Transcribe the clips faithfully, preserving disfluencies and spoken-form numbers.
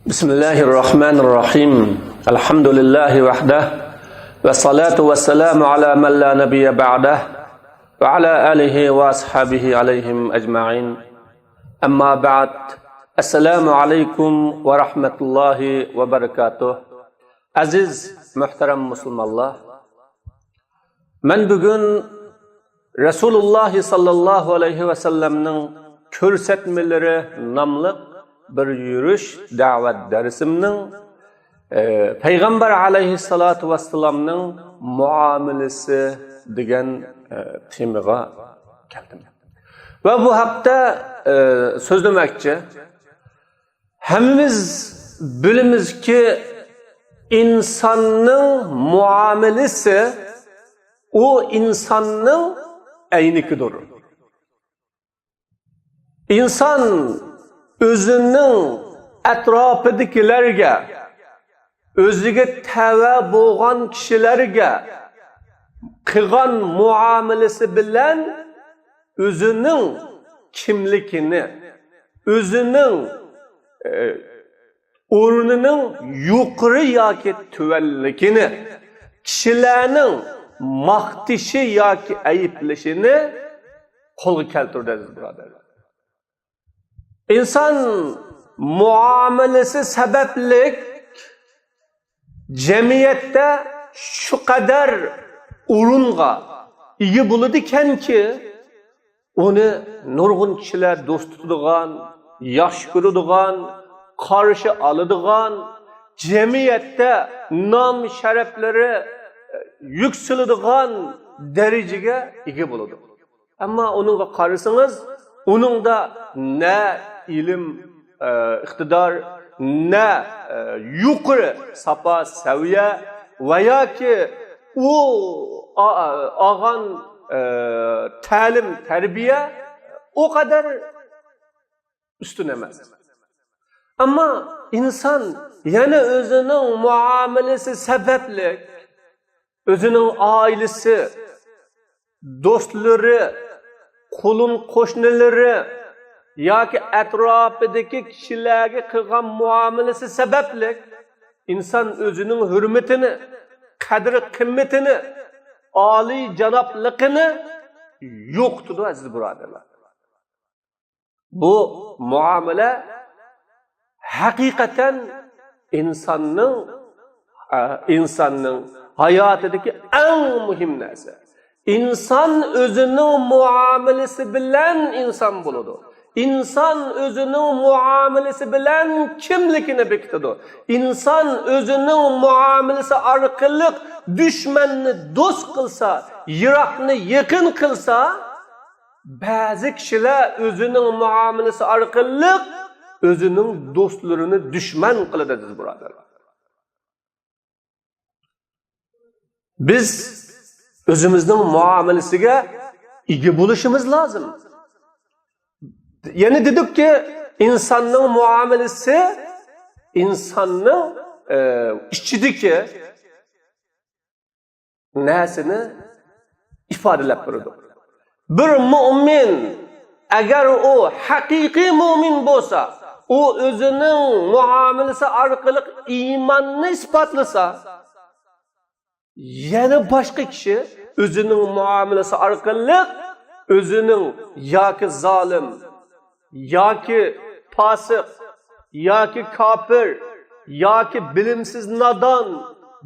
بسم الله الرحمن الرحيم. الحمد لله وحده، والصلاة والسلام على من لا نبي بعده، وعلى آله وأصحابه عليهم أجمعين. أما بعد. السلام عليكم ورحمة الله وبركاته. ئەزىز، مۆھتەرەم مۇسۇلمانلار! مەن بۈگۈن رەسۇلۇللاھ ساللاللاھۇ ئەلەيھى ۋەسەللەمنىڭ كۆرسەتمىلىرى ناملىق بىر يۈرۈش دەۋەت دەرسىمنىڭ، ئە، پەيغەمبەر ئەلەيھىسسالاتۇ ۋەسسالامنىڭ مۇئامىلىسى دېگەن، ئە، تېمىغا كەلدىم. ۋە بۇ ھەقتە، ئە، سۆزلىمەكچى. ھەممىمىز بىلىمىزكى، ئىنساننىڭ مۇئامىلىسى ئۇ ئىنساننىڭ ئەينىكىدۇر. ئىنسان ئۆزىنىڭ ئەتراپىدىكىلەرگە، ئۆزىگە تەۋە بولغان كىشىلەرگە قىلغان مۇئامىلىسى بىلەن ئۆزىنىڭ كىملىكىنى، ئۆزىنىڭ، ئە، ئورنىنىڭ يۇقىرى ياكى تۆۋەنلىكىنى، كىشىلەرنىڭ ماختىشى ياكى ئەيىبلىشىنى قولغا كەلتۈرىدۇ، ئەزىز بۇرادەرلەر. ئىنسان مۇئامىلىسى سەۋەبلىك جەمئىيەتتە شۇ قەدەر ئورۇنغا ئىگە بولىدىكەنكى، ئۇنى نۇرغۇن كىشىلەر دوست تۇتىدىغان، ياخشى كۆرىدىغان، قارشى ئالىدىغان، جەمئىيەتتە نام شەرەپلىرى يۈكسىلىدىغان دەرىجىگە ئىگە بولىدۇ. ئەمما ئۇنىڭغا قارىسىڭىز، ئۇنىڭدا نە ئىلىم، ئە، ئىقتىدار، نە، ئە، يۇقىرى ساپا سەۋىيە ۋە ياكى ئۇ ئا-، ئالغان، ئە، تەلىم تەربىيە ئۇ قەدەر ئۈستۈن ئەمەس. ئەمما ئىنسان يەنە ئۆزىنىڭ مۇئامىلىسى سەۋەبلىك، ئۆزىنىڭ ئائىلىسى، دوستلىرى، قولۇم قوشنىلىرى ياكى ئەتراپىدىكى كىشىلەرگە قىلغان مۇئامىلىسى سەۋەبلىك ئىنسان ئۆزىنىڭ ھۆرمىتىنى، قەدىر قىممىتىنى، ئالىي جانابلىقىنى يوقىتىدۇ، ئەزىز بۇرادەرلەر. بۇ مۇئامىلە ھەقىقەتەن ئىنساننىڭ، ئە، ئىنساننىڭ ھاياتىدىكى ئەڭ مۇھىم نەرسە. ئىنسان ئۆزىنىڭ مۇئامىلىسى بىلەن ئىنسان بولىدۇ. ئىنسان ئۆزىنىڭ مۇئامىلىسى بىلەن كىملىكىنى بېكىتىدۇ. ئىنسان ئۆزىنىڭ مۇئامىلىسى ئارقىلىق دۈشمەننى دوست قىلسا، يىراقنى يېقىن قىلسا، بەزى كىشىلەر ئۆزىنىڭ مۇئامىلىسى ئارقىلىق ئۆزىنىڭ دوستلىرىنى دۈشمەن قىلىدۇ، ئەزىز بۇرادەرلەر. بىز ئۆزىمىزنىڭ مۇئامىلىسىگە ئىگە بولۇشىمىز لازىم. يەنە دېدۇقكى، ئىنساننىڭ مۇئامىلىسى ئىنساننىڭ، ئە، ئىچىدىكى نەرسىنى ئىپادىلەپ بېرىدۇ. بىر مۇئمىن، ئەگەر ئۇ ھەقىقىي مۇئمىن بولسا، ئۇ ئۆزىنىڭ مۇئامىلىسى ئارقىلىق ئىماننى ئىسپاتلىسا، يەنە باشقا كىشى ئۆزىنىڭ مۇئامىلىسى ئارقىلىق ئۆزىنىڭ ياكى زالىم، ياكى پاسىق، ياكى كاپىر، ياكى بىلىمسىز، نادان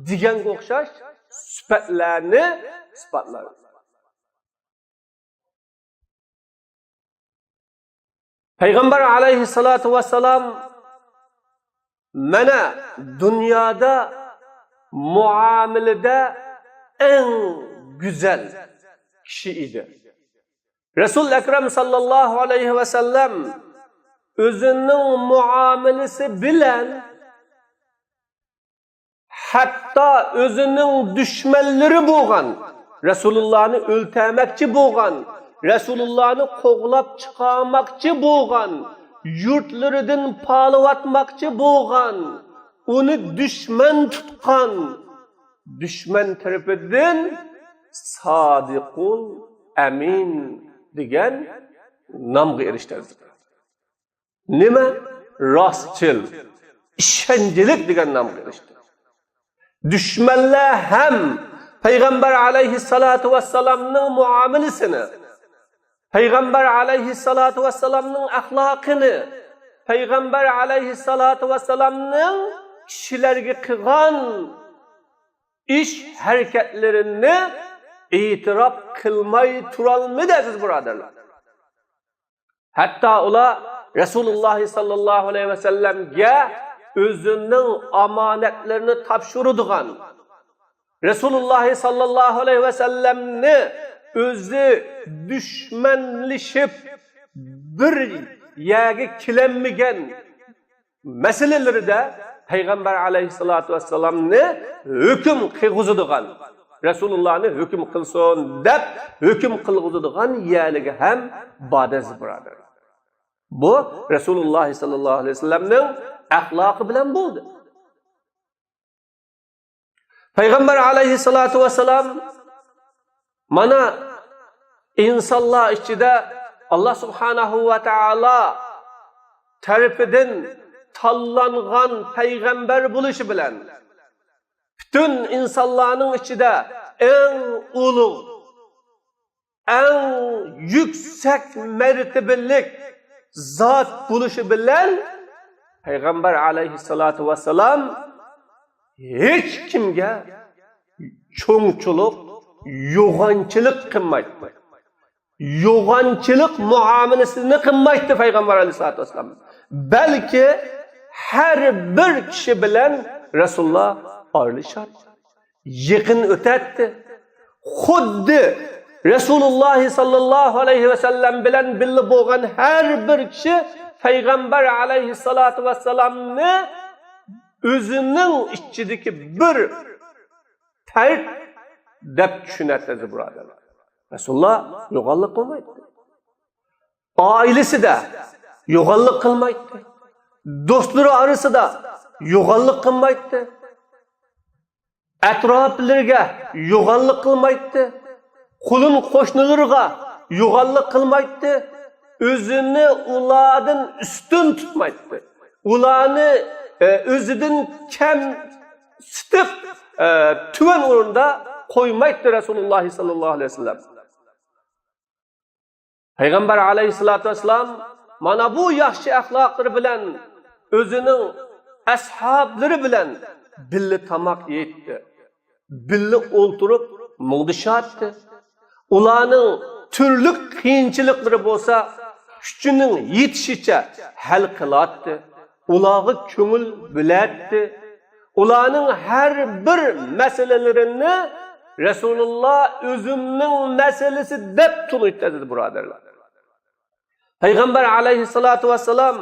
دېگەنگە ئوخشاش سۈپەتلەرنى ئىسپاتلايدۇ. پەيغەمبەر ئەلەيھىسسالاتۇ ۋەسسالام مانا دۇنيادا مۇئامىلىدە ئەڭ گۈزەل كىشى ئىدى. رەسۇل ئەكرەم ساللاللاھۇ ئەلەيھى ۋەسەللەم ئۆزىنىڭ مۇئامىلىسى بىلەن ھەتتا ئۆزىنىڭ دۈشمەنلىرى بولغان، رەسۇلۇللانى ئۆلتۈرمەكچى بولغان، رەسۇلۇللانى قوغلاپ چىقارماقچى بولغان، يۇرتلىرىدىن پالىۋاتماقچى بولغان، ئۇنى دۈشمەن تۇتقان، دۈشمەن تەرىپىدىن سادىقۇل ئەمىن دېگەن نامغا ئېرىشتى. نېمە؟ راستچىل، ئىشەنچلىك دېگەن نامغا ئېرىشتى. دۈشمەنلەر ھەم پەيغەمبەر ئەلەيھىسسالاتۇ ۋەسسالامنىڭ مۇئامىلىسىنى، پەيغەمبەر ئەلەيھىسسالاتۇ ۋەسسالامنىڭ ئەخلاقىنى، پەيغەمبەر ئەلەيھىسسالاتۇ ۋەسسالامنىڭ كىشىلەرگە قىلغان ئىش ھەرىكەتلىرىنى ئېتىراپ قىلماي تۇرالمىدى، ئەزىز بۇرادەرلەر. ھەتتا ئۇلار رەسۇلۇللاھ ساللاللاھۇ ئەلەيھى ۋەسەللەمگە ئۆزىنىڭ ئامانەتلىرىنى تاپشۇرىدىغان، رەسۇلۇللاھ ساللاللاھۇ ئەلەيھى ۋەسەللەمنى ئۆزى دۈشمەنلىشىپ بىر يەرگە كېلەلمىگەن مەسىلىلىرىدە پەيغەمبەر ئەلەيھىسسالاتۇ ۋەسسالامنى ھۆكۈم قىلغۇزىدىغان، رەسۇلۇللاھنى ھۆكۈم قىلسۇن دەپ ھۆكۈم قىلغۇزىدىغان يەرلىرىگە ھەم باردى، ئەزىز بۇرادەر. بۇ رەسۇلۇللاھ ساللاللاھۇ ئەلەيھى ۋەسەللەمنىڭ ئەخلاقى بىلەن بولدى. پەيغەمبەر ئەلەيھىسسالاتۇ ۋەسسالام مانا ئىنسانلار ئىچىدە ئاللاھ سۇبھانەھۇ ۋە تائالا تەرىپىدىن تاللانغان پەيغەمبەر بولۇشى بىلەن، پۈتۈن ئىنسانلارنىڭ ئىچىدە ئەڭ ئۇلۇغ، ئەڭ يۈكسەك مەرتىۋىلىك زات بولۇشى بىلەن، پەيغەمبەر ئەلەيھىسسالاتۇ ۋەسسالام ھېچ كىمگە چوڭچىلىق، يوغانچىلىق قىلمايتتى. يوغانچىلىق مۇئامىلىسىنى قىلمايتتى پەيغەمبەر ئەلەيھىسسالاتۇ ۋەسسالام. بەلكى ھەر بىر كىشى بىلەن رەسۇلۇللاھ ئارىلىشاتتى، يېقىن ئۆتەتتى. خۇددى رەسۇلۇللاھ ساللاللاھۇ ئەلەيھى ۋەسەللەم بىلەن بىللە بولغان ھەر بىر كىشى پەيغەمبەر ئەلەيھىسسالاتۇ ۋەسسالامنى ئۆزىنىڭ ئىچىدىكى بىر پەرد دەپ چۈشىنەتتى، ئەزىز بۇرادەرلەر. رەسۇلۇللاھ يوغانلىق قىلمايتتى. ئائىلىسىدە يوغانلىق قىلمايتتى. دوستلىرى ئارىسىدا يوغانلىق قىلمايتتى. ئەتراپلىرىگە يوغانلىق قىلمايتتى. قولۇم قوشنىلىرىغا يوغانلىق قىلمايتتى. ئۆزىنى ئۇلاردىن ئۈستۈن تۇتمايتتى. ئۇلارنى، ئە، ئۆزىدىن كەمسىتىپ، ئە، تۆۋەن ئورۇندا قويمايتتى رەسۇلۇللاھ ساللاللاھۇ ئەلەيھى ۋەسەللەم. پەيغەمبەر ئەلەيھىسسالاتۇ ۋەسسالام مانا بۇ ياخشى ئەخلاقلىرى بىلەن ئۆزىنىڭ ئەسھابلىرى بىلەن بىللە تاماق يەيتتى. بىللە ئولتۇرۇپ مۇڭدىشاتتى. ئۇلارنىڭ تۈرلۈك قىيىنچىلىقلىرى بولسا كۈچىنىڭ يېتىشىچە ھەل قىلاتتى. ئۇلارغا كۆڭۈل بۆلەتتى. ئۇلارنىڭ ھەر بىر مەسىلىلىرىنى رەسۇلۇللاھ ئۆزۈمنىڭ مەسىلىسى دەپ تونۇيتتى، ئەزىز بۇرادەرلەر. پەيغەمبەر ئەلەيھىسسالاتۇ ۋەسسالام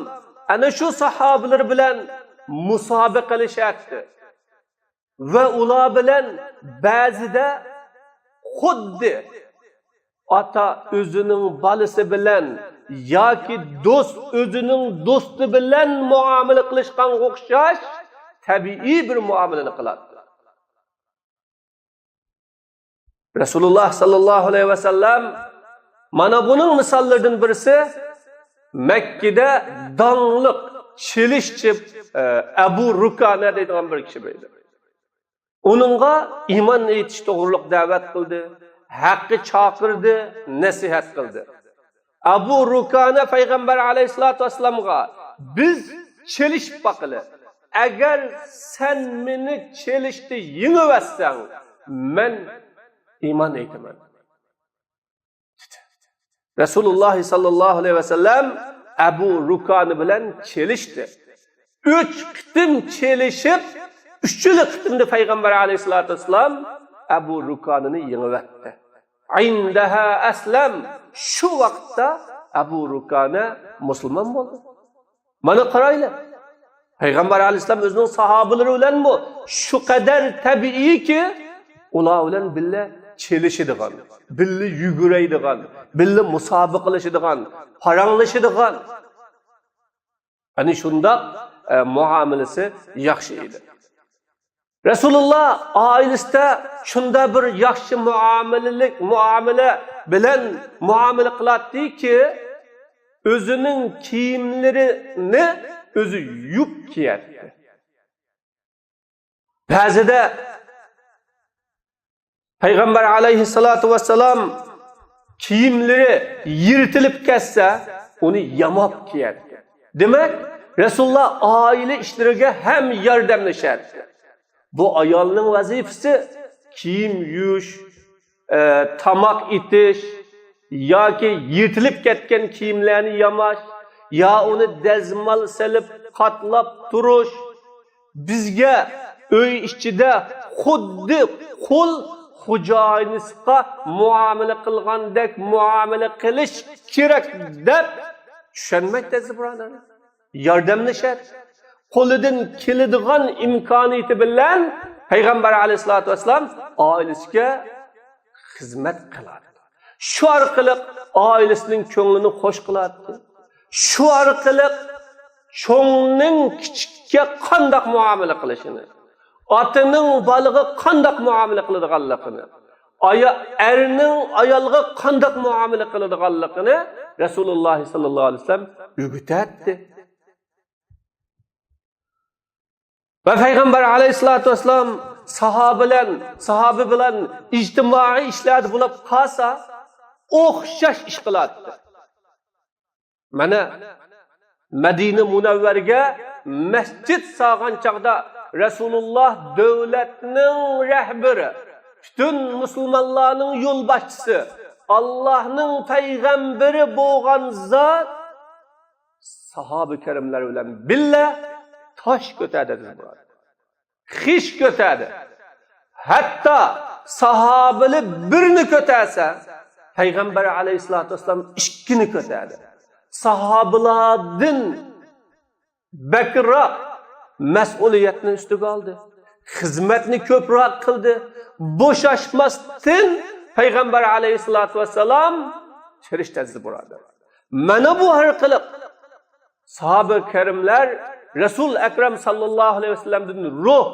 ئەنە شۇ ساھابىلىرى بىلەن مۇسابىقىلىشەتتى. ۋە ئۇلار بىلەن بەزىدە خۇددى ئاتا ئۆزىنىڭ بالىسى بىلەن ياكى دوست ئۆزىنىڭ دوستى بىلەن مۇئامىلە قىلىشقانغا ئوخشاش تەبىئىي بىر مۇئامىلىنى قىلاتتى. رەسۇلۇللاھ ساللاللاھۇ ئەلەيھى ۋەسەللەم مانا بۇنىڭ مىساللىرىدىن بىرسى، مەككىدە داڭلىق چېلىشچى، ئە، ئەبۇ رۇكانە دەيدىغان بىر كىشى بار ئىدى. ئۇنىڭغا ئىمان ئېيتىش توغرۇلۇق دەۋەت قىلدى، ھەققە چاقىردى، نەسىھەت قىلدى. ئەبۇ رۇكانە پەيغەمبەر ئەلەيھىسسالاتۇ ۋەسسالامغا، بىز چېلىشىپ باقىلى. ئەگەر سەن مېنى چېلىشتا يېڭىۋەتسەڭ، مەن ئىمان ئېيتىمەن. رەسۇلۇللاھ ساللاللاھۇ ئەلەيھى ۋەسەللەم ئەبۇ رۇكانە بىلەن چېلىشتى. ئۈچ قېتىم چېلىشىپ، ئۈچىلا قېتىمدا پەيغەمبەر ئەلەيھىسسالاتۇ ۋەسسالام ئەبۇ رۇكانىنى يېڭىۋەتتى. ئىندەھا ئەسلەم، شۇ ۋاقىتتا ئەبۇ رۇكانە مۇسۇلمان بولدى. مانا قارايلى، پەيغەمبەر ئەلەيھىسسالام ئۆزىنىڭ ساھابىلىرى بىلەنمۇ شۇ قەدەر تەبىئىيكى، ئۇلار بىلەن بىللە چېلىشىدىغان، بىللە يۈگۈرەيدىغان، بىللە مۇسابىقىلىشىدىغان، پاراڭلىشىدىغان. ئەنە شۇنداق، ئە، مۇئامىلىسى ياخشى ئىدى. رەسۇلۇللاھ ئائىلىسىدە شۇنداق بىر ياخشى مۇئامىلىلىك، مۇئامىلە بىلەن مۇئامىلە قىلاتتىكى، ئۆزىنىڭ كىيىملىرىنى ئۆزى يۇيۇپ كىيەتتى. بەزىدە پەيغەمبەر ئەلەيھىسسالاتۇ ۋەسسالام كىيىملىرى يىرتىلىپ كەتسە، ئۇنى ياماپ كىيەتتى. دېمەك، رەسۇلۇللا ئائىلە ئىشلىرىگە ھەم ياردەملىشەتتى. بۇ ئايالنىڭ ۋەزىپىسى كىيىم يۇيۇش، ئە، تاماق ئېتىش ياكى يىرتىلىپ كەتكەن كىيىملەرنى ياماش، يا ئۇنى دەزمال سېلىپ قاتلاپ تۇرۇش، بىزگە ئۆي ئىچىدە خۇددى قۇل خوجايىنىسىغا مۇئامىلە قىلغاندەك مۇئامىلە قىلىش كېرەك دەپ چۈشەنمەيتتى، ئەزىز بۇرادەرلەر. ياردەملىشەتتى. قولىدىن كېلىدىغان ئىمكانىيىتى بىلەن پەيغەمبەر ئەلەيھىسسالاتۇ ۋەسسالام ئائىلىسىگە خىزمەت قىلاتتى. شۇ ئارقىلىق ئائىلىسىنىڭ كۆڭلىنى خوش قىلاتتى. شۇ ئارقىلىق چوڭنىڭ كىچىككە قانداق مۇئامىلە قىلىشىنى، ئاتىنىڭ بالىغا قانداق مۇئامىلە قىلىدىغانلىقىنى، ئايا-، ئەرنىڭ ئايالغا قانداق مۇئامىلە قىلىدىغانلىقىنى رەسۇلۇللا ساللاللاھۇ ئەلەيھى ۋەسەللەم ئۆگىتەتتى. ۋە پەيغەمبەر ئەلەيھىسسالاتۇ ۋەسسالام ساھابە بىلەن، ساھابە بىلەن ئىجتىمائىي ئىشلاردا بولۇپ قالسا، ئوخشاش ئىش قىلاتتى. مانا، مەدىنە مۇنەۋۋەرگە مەسچىت سالغان چاغدا رەسۇلۇللا دۆلەتنىڭ رەھبىرى، پۈتۈن مۇسۇلمانلارنىڭ يولباشچىسى، ئاللاھنىڭ پەيغەمبىرى بولغان زات ساھابە كىراملار بىلەن بىللە تاش كۆتەردى، ئەزىز بۇرادەر. خىش كۆتەردى. ھەتتا ساھابىلەر بىرنى كۆتەرسە، پەيغەمبەر ئەلەيھىسسالاتۇ ۋەسسالام ئىككىنى كۆتەردى. ساھابىلاردىن بەكرەك مەسئۇلىيەتنى ئۈستىگە ئالدى. خىزمەتنى كۆپرەك قىلدى. بوشاشماستىن پەيغەمبەر ئەلەيھىسسالاتۇ ۋەسسالام تىرىشتى، ئەزىز بۇرادەر. مانا بۇ ئارقىلىق ساھابە كىراملار رەسۇل ئەكرەم ساللاللاھۇ ئەلەيھى ۋەسەللەمدىن روھ،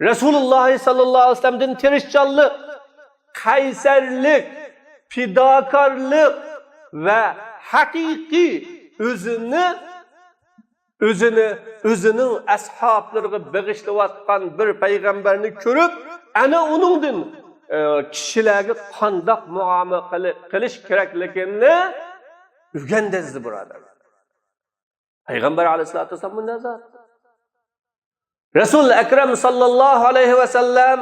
رەسۇلۇللا ساللاللاھۇ ئەلەيھى ۋەسەللەمدىن تىرىشچانلىق، قەيسەرلىك، پىداكارلىق ۋە ھەقىقىي ئۆزىنى، ئۆزىنى، ئۆزىنىڭ ئەسھابلىرىغا بېغىشلىۋاتقان بىر پەيغەمبەرنى كۆرۈپ، ئەنە ئۇنىڭدىن، ئە، كىشىلەرگە قانداق مۇئامىلە قىلى-، قىلىش كېرەكلىكىنى ئۆگەندى، ئەزىز بۇرادەرلەر. پەيغەمبەر ئەلەيھىسسالاتۇ ۋەسسالام بۇنداق زات. رەسۇل ئەكرەم ساللاللاھۇ ئەلەيھى ۋەسەللەم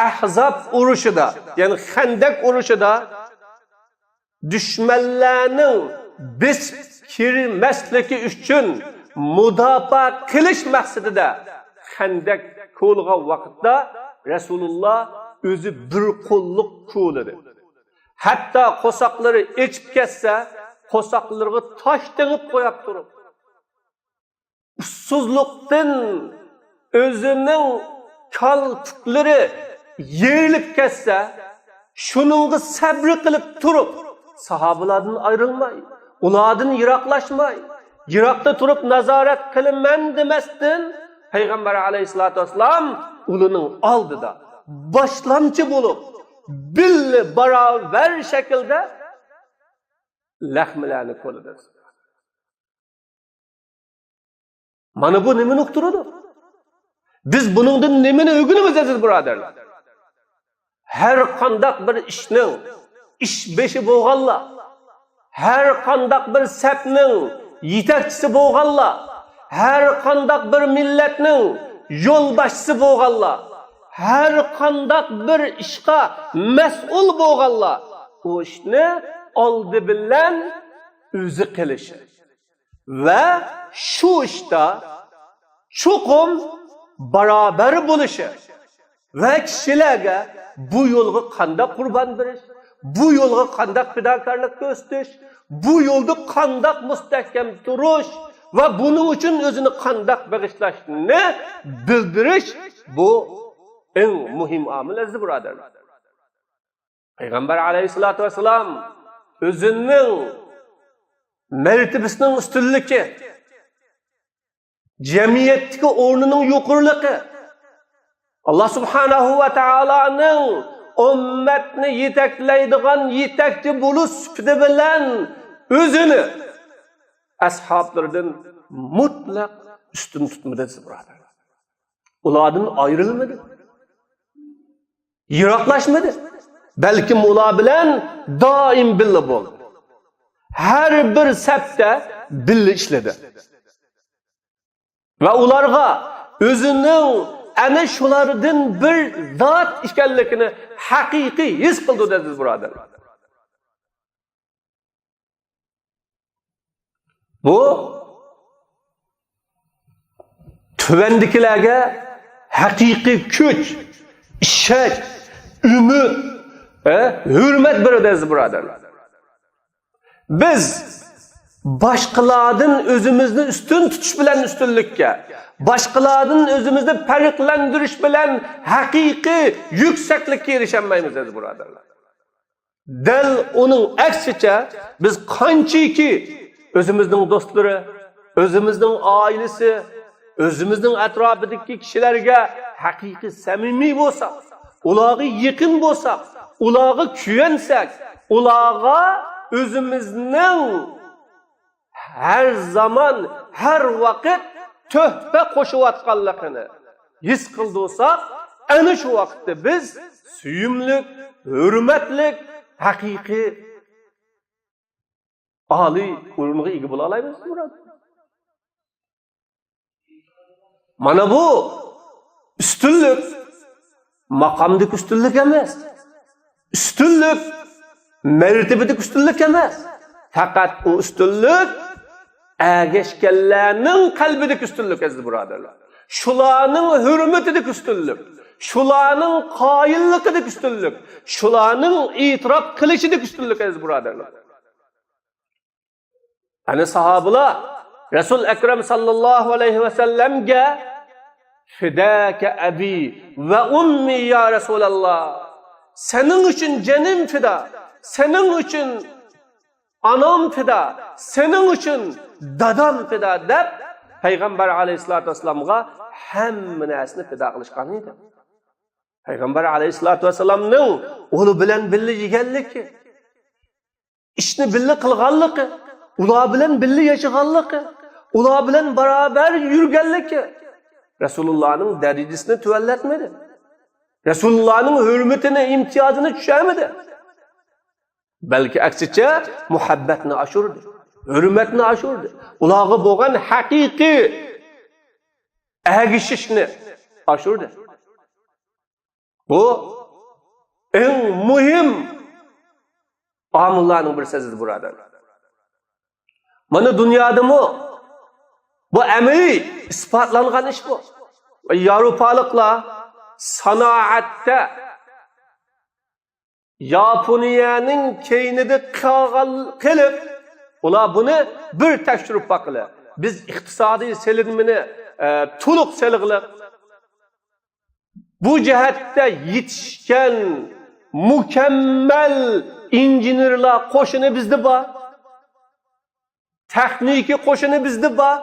ئەھزاب ئۇرۇشىدا، يەنى خەندەك ئۇرۇشىدا دۈشمەنلەرنىڭ بېسىپ كىرمەسلىكى ئۈچۈن مۇداپىئە قىلىش مەقسىتىدە خەندەك كولىغان ۋاقىتتا رەسۇلۇللا ئۆزى بىر قوللۇق كولىدى. ھەتتا قورساقلىرى ئېچىپ كەتسە، قورساقلىرىغا تاش تېڭىپ قويۇپ تۇرۇپ، ئۇسسۇزلۇقتىن ئۆزىنىڭ كالپۇكلىرى يېرىلىپ كەتسە، شۇنىڭغا سەبرى قىلىپ تۇرۇپ، ساھابىلاردىن ئايرىلماي، ئۇلاردىن يىراقلاشماي، يىراقتا تۇرۇپ نازارەت قىلىمەن دېمەستىن، پەيغەمبەر ئەلەيھىسسالاتۇ ۋەسسالام ئۇلىنىڭ ئالدىدا باشلامچى بولۇپ، بىللە باراۋەر شەكىلدە لەخمىلەرنى كولىدى. مانا بۇ نېمىنى ئۇقتۇرىدۇ؟ بىز بۇنىڭدىن نېمىنى ئۆگىنىمىز، ئەزىز بۇرادەرلەر؟ ھەر قانداق بىر ئىشنىڭ ئىش بېشى بولغانلار، ھەر قانداق بىر سەپنىڭ يېتەكچىسى بولغانلار، ھەر قانداق بىر مىللەتنىڭ يولباشچىسى بولغانلار، ھەر قانداق بىر ئىشقا مەسئۇل بولغانلار ئۇ ئىشنى ئالدى بىلەن ئۆزى قىلىشى ۋە شۇ ئىشتا چوقۇم باراۋەر بولۇشى ۋە كىشىلەرگە بۇ يولغا قانداق قۇربان بېرىش، بۇ يولغا قانداق پىداكارلىق كۆرسىتىش، بۇ يولدا قانداق مۇستەھكەم تۇرۇش ۋە بۇنىڭ ئۈچۈن ئۆزىنى قانداق بېغىشلاشنى بىلدۈرۈش، بۇ ئەڭ مۇھىم ئامىل، ئەزىز بۇرادەرلەر. پەيغەمبەر ئەلەيھىسسالاتۇ ۋەسسالام ئۆزىنىڭ مەرتىۋىسىنىڭ ئۈستۈنلۈكى، جەمئىيەتتىكى ئورنىنىڭ يۇقىرىلىقى، ئاللا سۇبھانەھۇ ۋە تائالانىڭ ئۈممەتنى يېتەكلەيدىغان يېتەكچى بولۇش سۈپىتى بىلەن ئۆزىنى ئەسھابلىرىدىن مۇتلەق ئۈستۈن تۇتمىدى، ئەزىز بۇرادەرلەر. ئۇلاردىن ئايرىلمىدى. يىراقلاشمىدى. بەلكىم ئۇلار بىلەن دائىم بىللە بولدى. ھەر بىر سەپتە بىللە ئىشلىدى. ۋە ئۇلارغا ئۆزىنىڭ ئەنە شۇلاردىن بىر زات ئىكەنلىكىنى ھەقىقىي ھېس قىلدۇردى، ئەزىز بۇرادەرلەر. بۇ تۆۋەندىكىلەرگە ھەقىقىي كۈچ، ئىشەنچ، ئۈمىد، ئە، ھۆرمەت بېرىدۇ، ئەزىز بۇرادەرلەر. بىز باشقىلاردىن ئۆزىمىزنى ئۈستۈن تۇتۇش بىلەن ئۈستۈنلۈككە، باشقىلاردىن ئۆزىمىزنى پەرقلەندۈرۈش بىلەن ھەقىقىي يۈكسەكلىككە ئېرىشەلمەيمىز، ئەزىز بۇرادەرلەر. دەل ئۇنىڭ ئەكسىچە، بىز قانچىكى ئۆزىمىزنىڭ دوستلىرى، ئۆزىمىزنىڭ ئائىلىسى، ئۆزىمىزنىڭ ئەتراپىدىكى كىشىلەرگە ھەقىقىي سەمىمىي بولساق، ئۇلارغا يېقىن بولساق، ئۇلارغا كۆيۈنسەك، ئۇلارغا ئۆزىمىزنىڭ ھەر زامان، ھەر ۋاقىت تۆھپە قوشۇۋاتقانلىقىنى ھېس قىلدۇرساق، ئەنە شۇ ۋاقىتتا بىز سۆيۈملۈك، ھۆرمەتلىك، ھەقىقىي ئالىي ئورۇنغا ئىگە بولالايمىز، مۇراد. مانا بۇ ئۈستۈنلۈك، ماقامدىكى ئۈستۈنلۈك ئەمەس. ئۈستۈنلۈك، مەرتىۋىدىكى ئۈستۈنلۈك ئەمەس. پەقەت ئۇ ئۈستۈنلۈك ئەگەشكەنلەرنىڭ قەلبىدىكى ئۈستۈنلۈك، ئەزىز بۇرادەرلەر. شۇلارنىڭ ھۆرمىتىدىكى ئۈستۈنلۈك، شۇلارنىڭ قايىللىقىدىكى ئۈستۈنلۈك، شۇلارنىڭ ئېتىراپ قىلىشىدىكى ئۈستۈنلۈك، ئەزىز بۇرادەرلەر. ئەنە ساھابىلار رەسۇل ئەكرەم ساللاللاھۇ ئەلەيھى ۋەسەللەمگە، «فىداكە ئەبى ۋە ئۇممى يا رەسۇلاللا، سېنىڭ ئۈچۈن جېنىم پىدا، سېنىڭ ئۈچۈن ئانام پىدا، سېنىڭ ئۈچۈن دادام پىدا» دەپ، پەيغەمبەر ئەلەيھىسسالاتۇ ۋەسسالامغا ھەممە نەرسىنى پىدا قىلىشقان ئىدى. پەيغەمبەر ئەلەيھىسسالاتۇ ۋەسسالامنىڭ ئۇلار بىلەن بىللە يېگەنلىكى، ئىشنى بىللە قىلغانلىقى، ئۇلار بىلەن بىللە ياشىغانلىقى، ئۇلار بىلەن باراۋەر يۈرگەنلىكى رەسۇلۇللانىڭ دەرىجىسىنى تۆۋەنلەتمىدى. رەسۇلۇللانىڭ ھۆرمىتىنى، ئىمتىيازىنى چۈشۈرمىدى. بەلكى ئەكسىچە، مۇھەببەتنى ئاشۇردى، ھۆرمەتنى ئاشۇردى. ئۇلارغا بولغان ھەقىقىي ئەگىشىشنى ئاشۇردى. بۇ ئەڭ مۇھىم ئامىللارنىڭ بىرسى، ئەزىز بۇرادەرلەر. مانا دۇنيادىمۇ بۇ ئەمەلىي ئىسپاتلانغان ئىش بۇ. ياۋروپالىقلار سانائەتتە ياپونىيەنىڭ كەينىدە قالغان، قېلىپ، ئۇلار بۇنى بىر تەكشۈرۈپ باققىلى. بىز ئىقتىسادىي سېلىنمىنى، ئە، تولۇق سېلىغلىق. بۇ جەھەتتە يېتىشكەن مۇكەممەل ئىنژېنېرلار قوشۇنى بىزدە بار. تېخنىكا قوشۇنى بىزدە بار.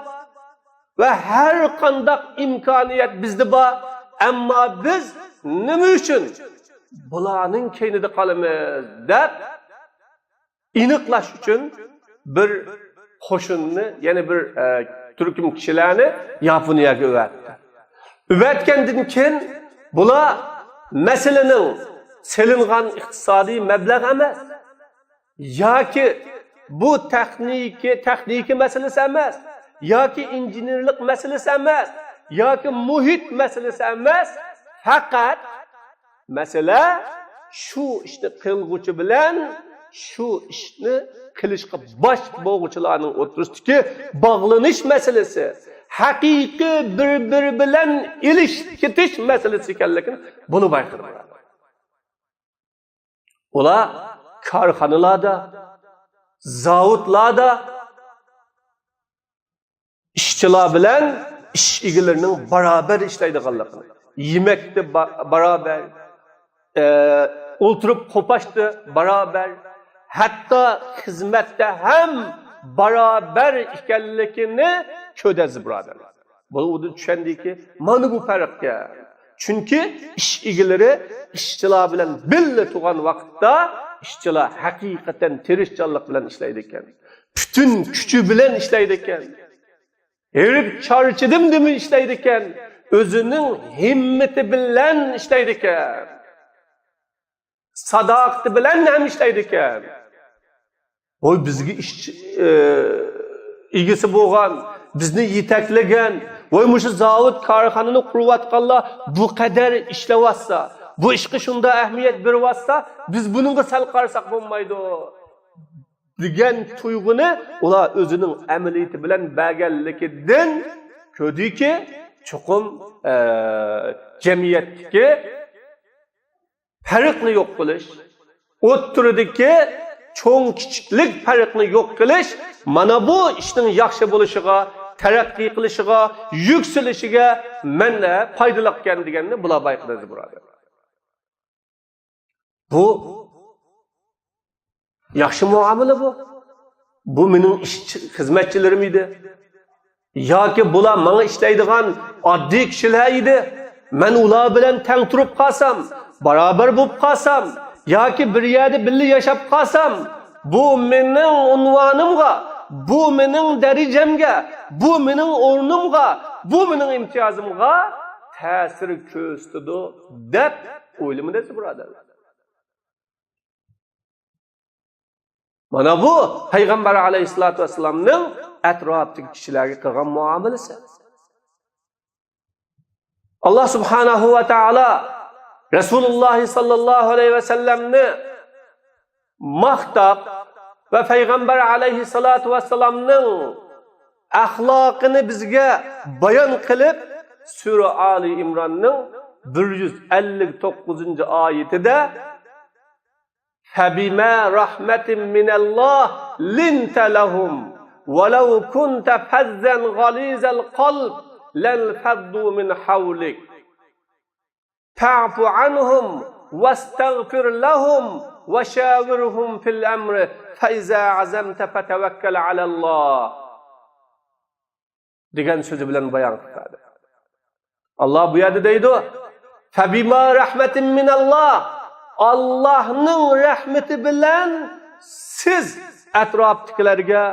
ۋە ھەر قانداق ئىمكانىيەت بىزدە بار. ئەمما بىز نېمە ئۈچۈن بۇلارنىڭ كەينىدە قالىمىز دەپ ئېنىقلاش ئۈچۈن بىر قوشۇننى، يەنى بىر، ئە، تۈركۈم كىشىلەرنى ياپونىيەگە ئەۋەتتى. ئەۋەتكەندىن كېيىن بۇلار مەسىلىنىڭ سېلىنغان ئىقتىسادىي مەبلەغ ئەمەس، ياكى بۇ تېخنىكا، تېخنىكا مەسىلىسى ئەمەس، ياكى ئىنژېنېرلىق مەسىلىسى ئەمەس، ياكى مۇھىت مەسىلىسى ئەمەس، پەقەت مەسىلە شۇ ئىشنى قىلغۇچى بىلەن شۇ ئىشنى قىلىشقا باش بولغۇچىلارنىڭ ئوتتۇرىسىدىكى باغلىنىش مەسىلىسى، ھەقىقىي بىر-بىرى بىلەن ئېلىشىپ كېتىش مەسىلىسى ئىكەنلىكىنى بۇنى بايقىدىم. ئۇلار كارخانىلاردا، زاۋۇتلاردا ئىشچىلار بىلەن ئىش ئىگىلىرىنىڭ باراۋەر ئىشلەيدىغانلىقىنى، يېمەكتە با-، باراۋەر، ئە، ئولتۇرۇپ قوپاشتا باراۋەر، ھەتتا خىزمەتتە ھەم باراۋەر ئىكەنلىكىنى كۆردى، ئەزىز بۇرادەرلەر. بۇ ئۇدۇن چۈشەندىكى، مانا بۇ پەرقكەن. چۈنكى ئىش ئىگىلىرى ئىشچىلار بىلەن بىللە تۇرغان ۋاقىتتا ئىشچىلار ھەقىقەتەن تىرىشچانلىق بىلەن ئىشلەيدىكەن. پۈتۈن كۈچى بىلەن ئىشلەيدىكەن. ھېرىپ چارچىدىم دېمەي ئىشلەيدىكەن. ئۆزىنىڭ ھىممىتى بىلەن ئىشلەيدىكەن. ساداقىتى بىلەن ھەم ئىشلەيدىكەن. ۋاي، بىزگە ئىش، ئى، ئىگىسى بولغان، بىزنى يېتەكلىگەن، ۋاي، مۇشۇ زاۋۇت، كارخانىنى قۇرۇۋاتقانلار بۇ قەدەر ئىشلەۋاتسا، بۇ ئىشقا شۇنداق ئەھمىيەت بېرىۋاتسا، بىز بۇنىڭغا سەل قارىساق بولمايدۇ، دېگەن تۇيغۇنى ئۇلار ئۆزىنىڭ ئەمەلىيىتى بىلەن بەرگەنلىكىدىن كۆردىكى، چوقۇم، ئە، جەمئىيەتتىكى پەرقنى يوق قىلىش، ئوتتۇرىدىكى چوڭ-كىچىكلىك پەرقنى يوق قىلىش، مانا بۇ ئىشنىڭ ياخشى بولۇشىغا، تەرەققىي قىلىشىغا، يۈكسىلىشىگە مەنبە، پايدىلىقكەن دېگەننى بۇلار بايقىدى، ئەزىز بۇرادەر. بۇ ياخشى مۇئامىلە بۇ. بۇ مېنىڭ ئىشچى، خىزمەتچىلىرىم ئىدى. ياكى بۇلار ماڭا ئىشلەيدىغان ئاددىي كىشىلەر ئىدى. مەن ئۇلار بىلەن تەڭ تۇرۇپ قالسام، باراۋەر بولۇپ قالسام، ياكى بىر يەردە بىللە ياشاپ قالسام، بۇ مېنىڭ ئۇنۋانىمغا، بۇ مېنىڭ دەرىجەمگە، بۇ مېنىڭ ئورنۇمغا، بۇ مېنىڭ ئىمتىيازىمغا تەسىر كۆرسىتىدۇ، دەپ ئويلىمىدى، ئەزىز بۇرادەرلەر. مانا بۇ پەيغەمبەر ئەلەيھىسسالاتۇ ۋەسسالامنىڭ ئەتراپتىكى كىشىلەرگە قىلغان مۇئامىلىسى. ئاللا سۇبھانەھۇ ۋە تائالا رەسۇلۇللاھ ساللاللاھۇ ئەلەيھى ۋەسەللەمنى ماختاپ ۋە پەيغەمبەر ئەلەيھىسسالاتۇ ۋەسسالامنىڭ ئەخلاقىنى بىزگە بايان قىلىپ، سۈرە ئالى ئىمراننىڭ بىر يۈز ئەللىك توققۇزىنچى ئايىتىدە، فَبِمَا رَحْمَةٍ مِّنَ اللَّهِ لِنْتَ لَهُمْ وَلَوْ كُنْتَ فَظًّا غَلِيظَ الْقَلْبِ لَانْفَضُّوا مِنْ حَوْلِكَ فَاعْفُ عَنْهُمْ وَاسْتَغْفِرْ لَهُمْ وَشَاوِرْهُمْ فِي الْأَمْرِ فَإِذَا عَزَمْتَ فَتَوَكَّلْ عَلَى اللَّهِ دېگەن سۆزى بىلەن بايان قىلدى. ئاللا بۇ يەردە دەيدۇ، فَبِمَا رَحْمَةٍ مِّنَ اللَّهِ، ئاللانىڭ رەھمىتى بىلەن سىز ئەتراپتىكىلەرگە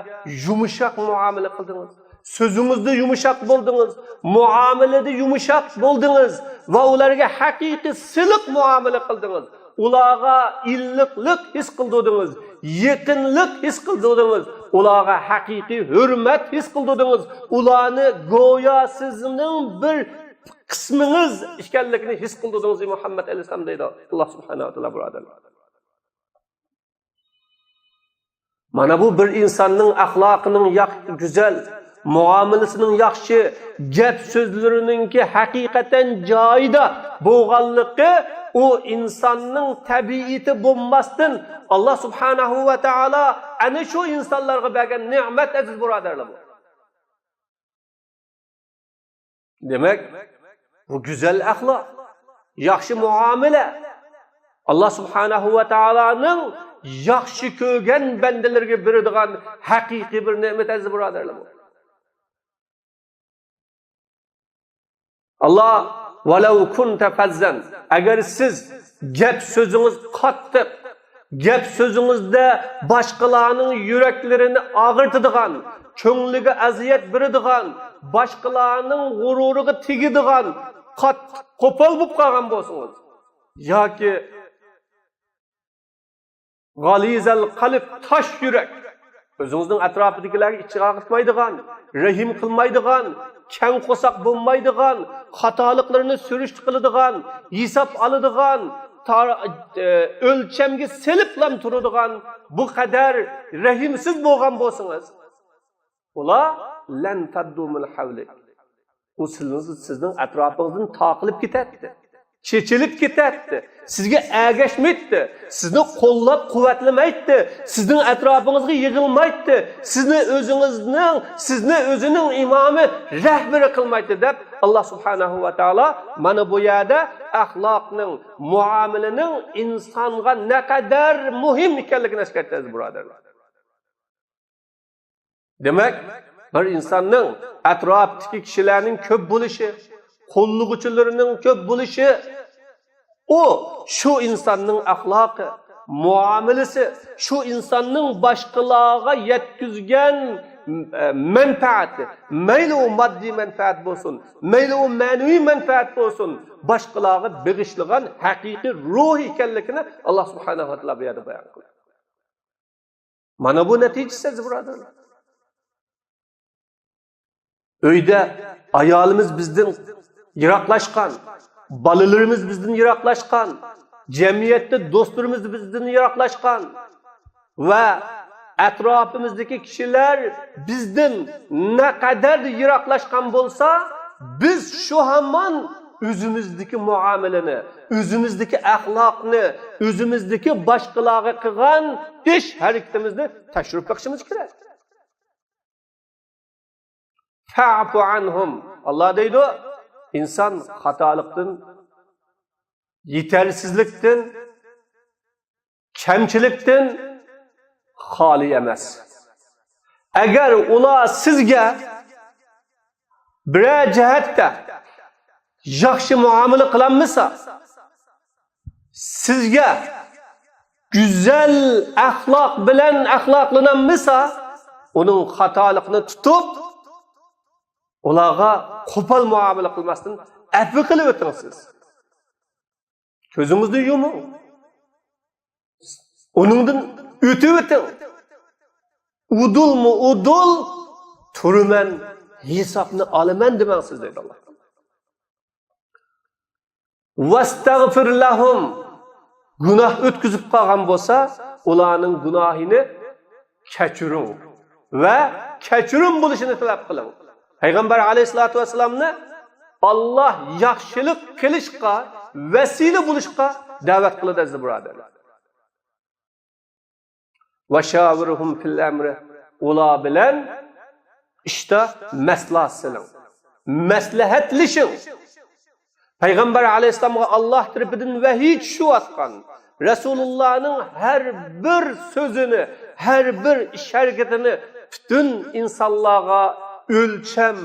يۇمشاق مۇئامىلە قىلدىڭىز. سۆزىڭىزدە يۇمشاق بولدىڭىز، مۇئامىلىدە يۇمشاق بولدىڭىز ۋە ئۇلارغا ھەقىقىي سىلىق مۇئامىلە قىلدىڭىز. ئۇلارغا ئىللىقلىق ھېس قىلدۇردىڭىز، يېقىنلىق ھېس قىلدۇردىڭىز. ئۇلارغا ھەقىقىي ھۆرمەت ھېس قىلدۇردىڭىز. ئۇلارنى گويا سىزنىڭ بىر قىسمىڭىز ئىكەنلىكىنى ھېس قىلدۇردىڭىز، ئەي مۇھەممەد ئەلەيھىسسالام، دەيدۇ ئاللا سۇبھانەھۇ ۋە تائالا، بۇرادەرلەر. مانا بۇ بىر ئىنساننىڭ ئەخلاقىنىڭ ياخ-، گۈزەل، مۇئامىلىسىنىڭ ياخشى، گەپ سۆزلىرىنىڭكى ھەقىقەتەن جايىدا بولغانلىقى، ئۇ ئىنساننىڭ تەبىئىتى بولماستىن، ئاللا سۇبھانەھۇ ۋە تائالا ئەنە شۇ ئىنسانلارغا بەرگەن نېمەت، ئەزىز بۇرادەرلەر، بۇ. دېمەك، بۇ گۈزەل ئەخلاق، ياخشى مۇئامىلە. ئاللا سۇبھانەھۇ ۋە تائالانىڭ ياخشى كۆرگەن بەندىلىرىگە بېرىدىغان ھەقىقىي بىر نېمەت، ئەزىز بۇرادەرلەر، بۇ. ئاللا، ۋەلەۋ كۇنتە فەززەن، ئەگەر سىز گەپ سۆزىڭىز قاتتىق، گەپ سۆزىڭىزدە باشقىلارنىڭ يۈرەكلىرىنى ئاغرىتىدىغان، كۆڭلىگە ئەزىيەت بېرىدىغان، باشقىلارنىڭ غۇرۇرىغا تېگىدىغان، قاتتىق قوپال بولۇپ قالغان بولسىڭىز، ياكى غەلىزەل قەلب، تاش يۈرەك، ئۆزىڭىزنىڭ ئەتراپىدىكىلەرگە ئىچىگە ئاغرىتمايدىغان، رەھىم قىلمايدىغان، كەڭ قورساق بولمايدىغان، خاتالىقلىرىنى سۈرۈشتە قىلىدىغان، ھېساب ئالىدىغان، تار-، ئە، ئۆلچەمگە سېلىپلا تۇرىدىغان، بۇ قەدەر رەھىمسىز بولغان بولسىڭىز، ئۇلار لەن فەددۇ مىن ھەۋلىك، ئۇ سىلىڭىز، سىزنىڭ ئەتراپىڭىزدىن تاقىلىپ كېتەتتى، چېچىلىپ كېتەتتى، سىزگە ئەگەشمەيتتى، سىزنى قوللاپ قۇۋۋەتلىمەيتتى، سىزنىڭ ئەتراپىڭىزغا يىغىلمايتتى، سىزنى ئۆزىڭىزنىڭ، سىزنى ئۆزىنىڭ ئىمامى، رەھبىرى قىلمايتتى، دەپ ئاللا سۇبھانەھۇ ۋە تائالا مانا بۇ يەردە ئەخلاقنىڭ، مۇئامىلىنىڭ ئىنسانغا نەقەدەر مۇھىم ئىكەنلىكىنى ئەسكەرتتى، ئەزىز بۇرادەرلەر. دېمەك، بىر ئىنساننىڭ ئەتراپتىكى كىشىلەرنىڭ كۆپ بولۇشى، قوللىغۇچىلىرىنىڭ كۆپ بولۇشى، ئۇ شۇ ئىنساننىڭ ئەخلاقى، مۇئامىلىسى، شۇ ئىنساننىڭ باشقىلارغا يەتكۈزگەن ئە، مەنپەئەت، مەيلى ئۇ ماددىي مەنپەئەت بولسۇن، مەيلى ئۇ مەنىۋى مەنپەئەت بولسۇن، باشقىلارغا بېغىشلىغان ھەقىقىي روھ ئىكەنلىكىنى ئاللا سۇبھانەھۇ ۋە تائالا بۇ يەردە بايان قىلدى. مانا بۇ نەتىجىسى، ئەزىز بۇرادەرلەر. ئۆيدە ئايالىمىز بىزدىن يىراقلاشقان، بالىلىرىمىز بىزدىن يىراقلاشقان، جەمئىيەتتە دوستلىرىمىز بىزدىن يىراقلاشقان ۋە ئەتراپىمىزدىكى كىشىلەر بىزدىن نەقەدەر يىراقلاشقان بولسا، بىز شۇ ھامان ئۆزىمىزدىكى مۇئامىلىنى، ئۆزىمىزدىكى ئەخلاقنى، ئۆزىمىزدىكى باشقىلارغا قىلغان ئىش ھەرىكىتىمىزنى تەكشۈرۈپ بېقىشىمىز كېرەك. فەئفۇ ئەنھۇم. ئاللا دەيدۇ، ئىنسان خاتالىقتىن، يېتەرسىزلىكتىن، كەمچىلىكتىن خالىي ئەمەس. ئەگەر ئۇلار سىزگە بىرەر جەھەتتە ياخشى مۇئامىلە قىلالمىسا، سىزگە گۈزەل ئەخلاق بىلەن ئەخلاقلىنالمىسا، ئۇنىڭ خاتالىقىنى تۇتۇپ، ئۇلارغا قوپال مۇئامىلە قىلماستىن ئەپۇ قىلىۋېتىڭ سىز. كۆزىڭىزنى يۇمۇڭ. ئۇنىڭدىن ئۆتۈۋېتىڭ. ئۇدۇلمۇ ئۇدۇل تۇرىمەن، ھېسابنى ئالىمەن دېمەڭ سىز، دەيدۇ ئاللا. ۋەستەغفىر لەھۇم. گۇناھ ئۆتكۈزۈپ قالغان بولسا، ئۇلارنىڭ گۇناھىنى كەچۈرۈڭ ۋە كەچۈرۈم بولۇشىنى تەلەپ قىلىڭ. پەيغەمبەر ئەلەيھىسسالاتۇ ۋەسسالامنى ئاللا ياخشىلىق قىلىشقا ۋەسىلە بولۇشقا دەۋەت قىلىدۇ، ئەزىز بۇرادەرلەر. ۋەشاۋىرھۇم فىل ئەمرى. ئۇلار بىلەن ئىشتا مەسلىھەت سېلىڭ. مەسلىھەتلىشىڭ. پەيغەمبەر ئەلەيھىسسالامغا ئاللا تەرىپىدىن ۋەھىي چۈشۈۋاتقان، رەسۇلۇللانىڭ ھەر بىر سۆزىنى، ھەر بىر ئىش ھەرىكىتىنى پۈتۈن ئىنسانلارغا ئۆلچەم،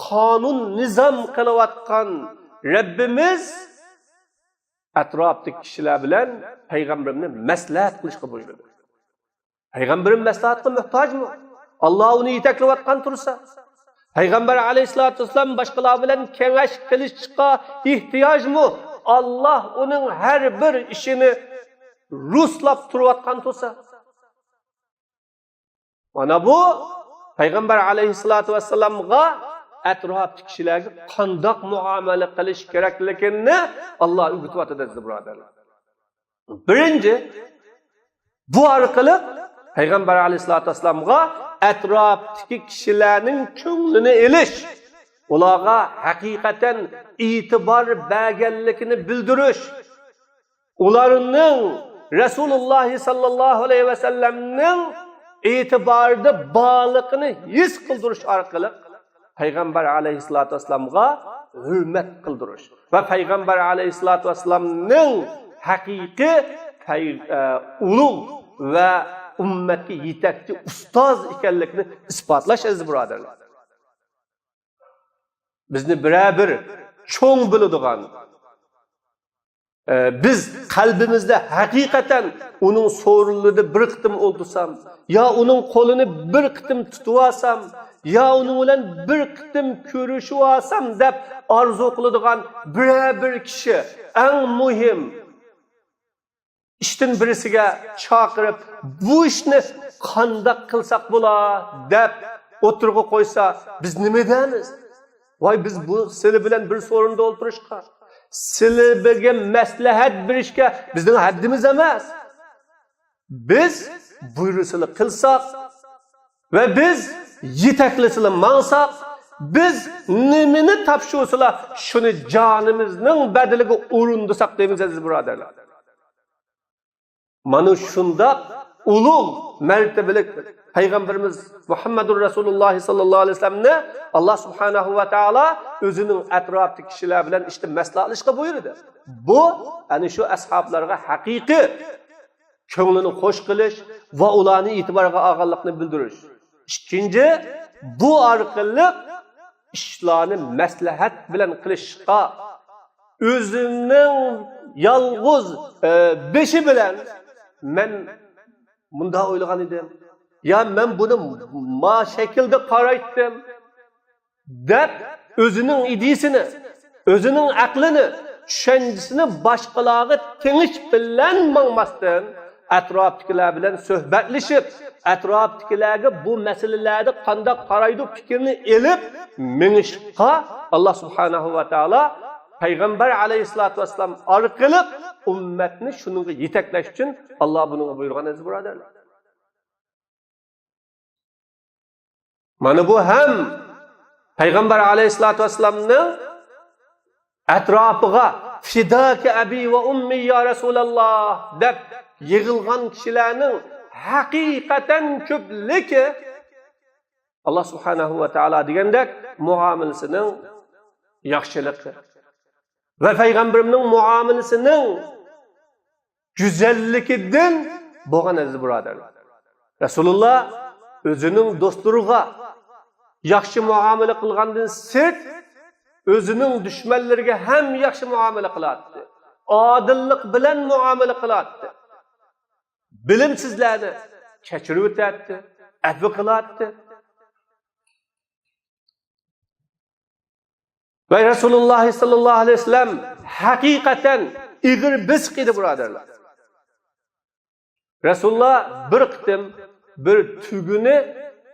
قانۇن، نىزام قىلىۋاتقان رەببىمىز ئەتراپتىكى كىشىلەر بىلەن پەيغەمبىرىمنى مەسلىھەت قىلىشقا بۇيرۇدى. پەيغەمبىرىم مەسلىھەتكە موھتاجمۇ؟ ئاللا ئۇنى يېتەكلەۋاتقان تۇرسا، پەيغەمبەر ئەلەيھىسسالاتۇ ۋەسسالام باشقىلار بىلەن كېڭەش قىلىشقا ئېھتىياجمۇ؟ ئاللا ئۇنىڭ ھەر بىر ئىشىنى رۇسلاپ تۇرۇۋاتقان تۇرسا، مانا بۇ پەيغەمبەر ئەلەيھىسسالاتۇ ۋەسسالامغا ئەتراپتىكى كىشىلەرگە قانداق مۇئامىلە قىلىش كېرەكلىكىنى ئاللا ئۆگىتىۋاتىدۇ، ئەزىز بۇرادەرلەر. بىرىنچى، بۇ ئارقىلىق پەيغەمبەر ئەلەيھىسسالاتۇ ۋەسسالامغا ئەتراپتىكى كىشىلەرنىڭ كۆڭلىنى ئېلىش، ئۇلارغا ھەقىقەتەن ئېتىبار بەرگەنلىكىنى بىلدۈرۈش، ئۇلارنىڭ رەسۇلۇللاھ ساللاللاھۇ ئەلەيھى ۋەسەللەمنىڭ ئېتىبارىدا بارلىقىنى ھېس قىلدۇرۇش ئارقىلىق پەيغەمبەر ئەلەيھىسسالاتۇ ۋەسسالامغا ھۆرمەت قىلدۇرۇش ۋە پەيغەمبەر ئەلەيھىسسالاتۇ ۋەسسالامنىڭ ھەقىقىي پەي-، ئە، ئۇلۇغ ۋە ئۈممەتكە يېتەكچى ئۇستاز ئىكەنلىكىنى ئىسپاتلاش، ئەزىز بۇرادەرلەر. بىزنى بىرەر بىر چوڭ بىلىدىغان، ئە، بىز قەلبىمىزدە ھەقىقەتەن ئۇنىڭ سورۇنلىرىدا بىر قېتىم ئولتۇرسام، يا ئۇنىڭ قولىنى بىر قېتىم تۇتۇۋالسام، يا ئۇنىڭ بىلەن بىر قېتىم كۆرۈشۈۋالسام دەپ ئارزۇ قىلىدىغان بىرەر بىر كىشى، ئەڭ مۇھىم ئىشتىن بىرسىگە چاقىرىپ، بۇ ئىشنى قانداق قىلساق بولا دەپ ئوتتۇرىغا قويسا، بىز نېمە دەيمىز؟ ۋاي، بىز بۇ سىلى بىلەن بىر سورۇندا ئولتۇرۇشقا، سىلى بىلەن مەسلىھەت بېرىشكە بىزنىڭ ھەددىمىز ئەمەس. بىز بۇيرۇسىلا قىلساق ۋە بىز يېتەكلىسىلا ماڭساق، بىز نېمىنى تاپشۇرسىلا شۇنى جانىمىزنىڭ بەدىلىگە ئورۇندىساق دەيمىز، ئەزىز بۇرادەرلەر. مانا شۇنداق ئۇلۇغ مەرتىۋىلىك پەيغەمبىرىمىز مۇھەممەدۇر رەسۇلۇللاھ ساللاللاھۇ ئەلەيھى ۋەسەللەمنى ئاللا سۇبھانەھۇ ۋە تائالا ئۆزىنىڭ ئەتراپىدىكى كىشىلەر بىلەن ئىشتا مەسلىھەتلىشىشقا بۇيرۇدى. بۇ ئەنە شۇ ئەسھابلارغا ھەقىقىي كۆڭلىنى خوش قىلىش ۋە ئۇلارنى ئېتىبارغا ئالغانلىقىنى بىلدۈرۈش. ئىككىنچى، بۇ ئارقىلىق ئىشلارنى مەسلىھەت بىلەن قىلىشقا، ئۆزىنىڭ يالغۇز، ئە، بېشى بىلەن، مەن مۇنداق ئويلىغان ئىدىم، يا مەن بۇنى ما شەكىلدە قارايتتىم، دەپ ئۆزىنىڭ ئىدىيىسىنى، ئۆزىنىڭ ئەقلىنى، چۈشەنچىسىنى باشقىلارغا تېڭىش بىلەن ماڭماستىن، ئەتراپتىكىلەر بىلەن سۆھبەتلىشىپ، ئەتراپتىكىلەرگە بۇ مەسىلىلەردە قانداق قارايدۇ پىكرىنى ئېلىپ مېڭىشقا ئاللا سۇبھانەھۇ ۋە تائالا پەيغەمبەر ئەلەيھىسسالاتۇ ۋەسسالام ئارقىلىق ئۈممەتنى شۇنىڭغا يېتەكلەش ئۈچۈن ئاللا بۇنىڭغا بۇيرۇغان، ئەزىز بۇرادەرلەر. مانا بۇ ھەم پەيغەمبەر ئەلەيھىسسالاتۇ ۋەسسالامنىڭ ئەتراپىغا «فىداكە ئەبى ۋە ئۇممى يا رەسۇلاللا» دەپ يىغىلغان كىشىلەرنىڭ ھەقىقەتەن كۆپلۈكى ئاللا سۇبھانەھۇ ۋە تائالا دېگەندەك مۇئامىلىسىنىڭ ياخشىلىقى ۋە پەيغەمبىرىمنىڭ مۇئامىلىسىنىڭ گۈزەللىكىدىن بولغان، ئەزىز بۇرادەرلەر. رەسۇلۇللا ئۆزىنىڭ دوستلىرىغا ياخشى مۇئامىلە قىلغاندىن سىرت، ئۆزىنىڭ دۈشمەنلىرىگە ھەم ياخشى مۇئامىلە قىلاتتى. ئادىللىق بىلەن مۇئامىلە قىلاتتى. بىلىمسىزلەرنى كەچۈرۈۋېتەتتى، ئەپۇ قىلاتتى. ۋە رەسۇلۇللا ساللاللاھۇ ئەلەيھى ۋەسەللەم ھەقىقەتەن ئېغىر بېسىق ئىدى، بۇرادەرلەر. رەسۇلۇللا بىر قېتىم بىر تۈگىنى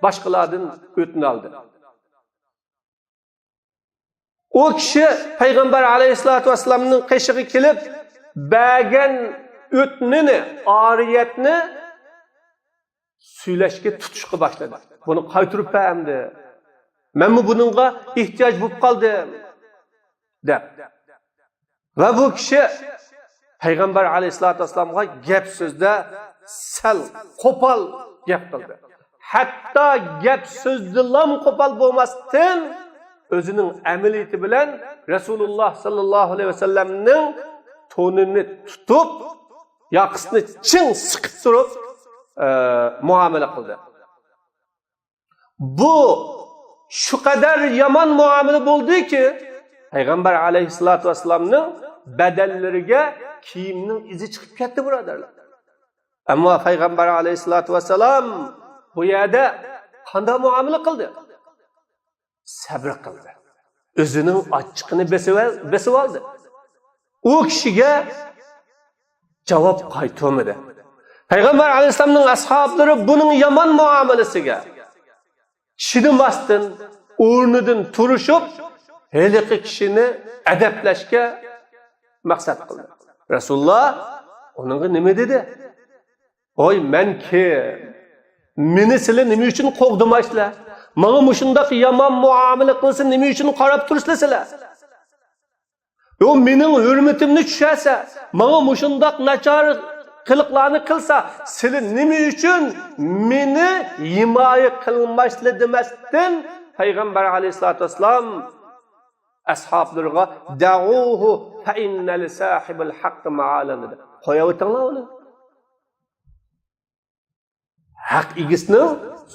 باشقىلاردىن ئۆتنە ئالدى. ئۇ كىشى پەيغەمبەر ئەلەيھىسسالاتۇ ۋەسسالامنىڭ قېشىغا كېلىپ، بەرگەن ئۆتنىنى، ئارىيەتنى سۈيلەشكە، تۇتۇشقا باشلىدى. «بۇنى قايتۇرۇپ بەر ئەمدى. مەنمۇ بۇنىڭغا ئېھتىياج بولۇپ قالدىم» دەپ. ۋە بۇ كىشى پەيغەمبەر ئەلەيھىسسالاتۇ ۋەسسالامغا گەپ سۆزدە سەل قوپال گەپ قىلدى. ھەتتا گەپ سۆزدىلام قوپال بولماستىن، ئۆزىنىڭ ئەمەلىيىتى بىلەن رەسۇلۇللا ساللاللاھۇ ئەلەيھى ۋەسەللەمنىڭ تونىنى تۇتۇپ، ياقىسىنى چىڭ سىقىپ تۇرۇپ، ئە، مۇئامىلە قىلدى. بۇ شۇ قەدەر يامان مۇئامىلە بولدىكى، پەيغەمبەر ئەلەيھىسسالاتۇ ۋەسسالامنىڭ بەدەنلىرىگە كىيىمنىڭ ئىزى چىقىپ كەتتى، بۇرادەرلەر. ئەمما پەيغەمبەر ئەلەيھىسسالاتۇ ۋەسسالام بۇ يەردە قانداق مۇئامىلە قىلدى؟ سەبرى قىلدى. ئۆزىنىڭ ئاچچىقىنى بېسىۋەل-، بېسىۋالدى. ئۇ كىشىگە جاۋاب قايتۇرمىدى. پەيغەمبەر ئەلەيھىسسالامنىڭ ئەسھابلىرى بۇنىڭ يامان مۇئامىلىسىگە چىدىماستىن، ئورنىدىن تۇرۇشۇپ، ھېلىقى كىشىنى ئەدەپلەشكە مەقسەت قىلدى. رەسۇلۇللا ئۇنىڭغا نېمە دېدى؟ «ۋاي، مەن كىم؟ مېنى سىلەر نېمە ئۈچۈن قوغدىمايسىلەر؟ ماڭا مۇشۇنداق يامان مۇئامىلە قىلسا، نېمە ئۈچۈن قاراپ تۇرىسىلەر سىلەر؟ يو، مېنىڭ ھۆرمىتىمنى چۈشەرسە، ماڭا مۇشۇنداق ناچار قىلىقلارنى قىلسا، سىلەر نېمە ئۈچۈن مېنى ھىمايە قىلمايسىلەر؟» دېمەستىن، پەيغەمبەر ئەلەيھىسسالاتۇ ۋەسسالام ئەسھابلىرىغا «دەئۇھۇ فەئىننە لىساھىبىل ھەققى مەئالەن» دېدى. «قويۇۋېتىڭلار ئۇنى. ھەق ئىگىسىنىڭ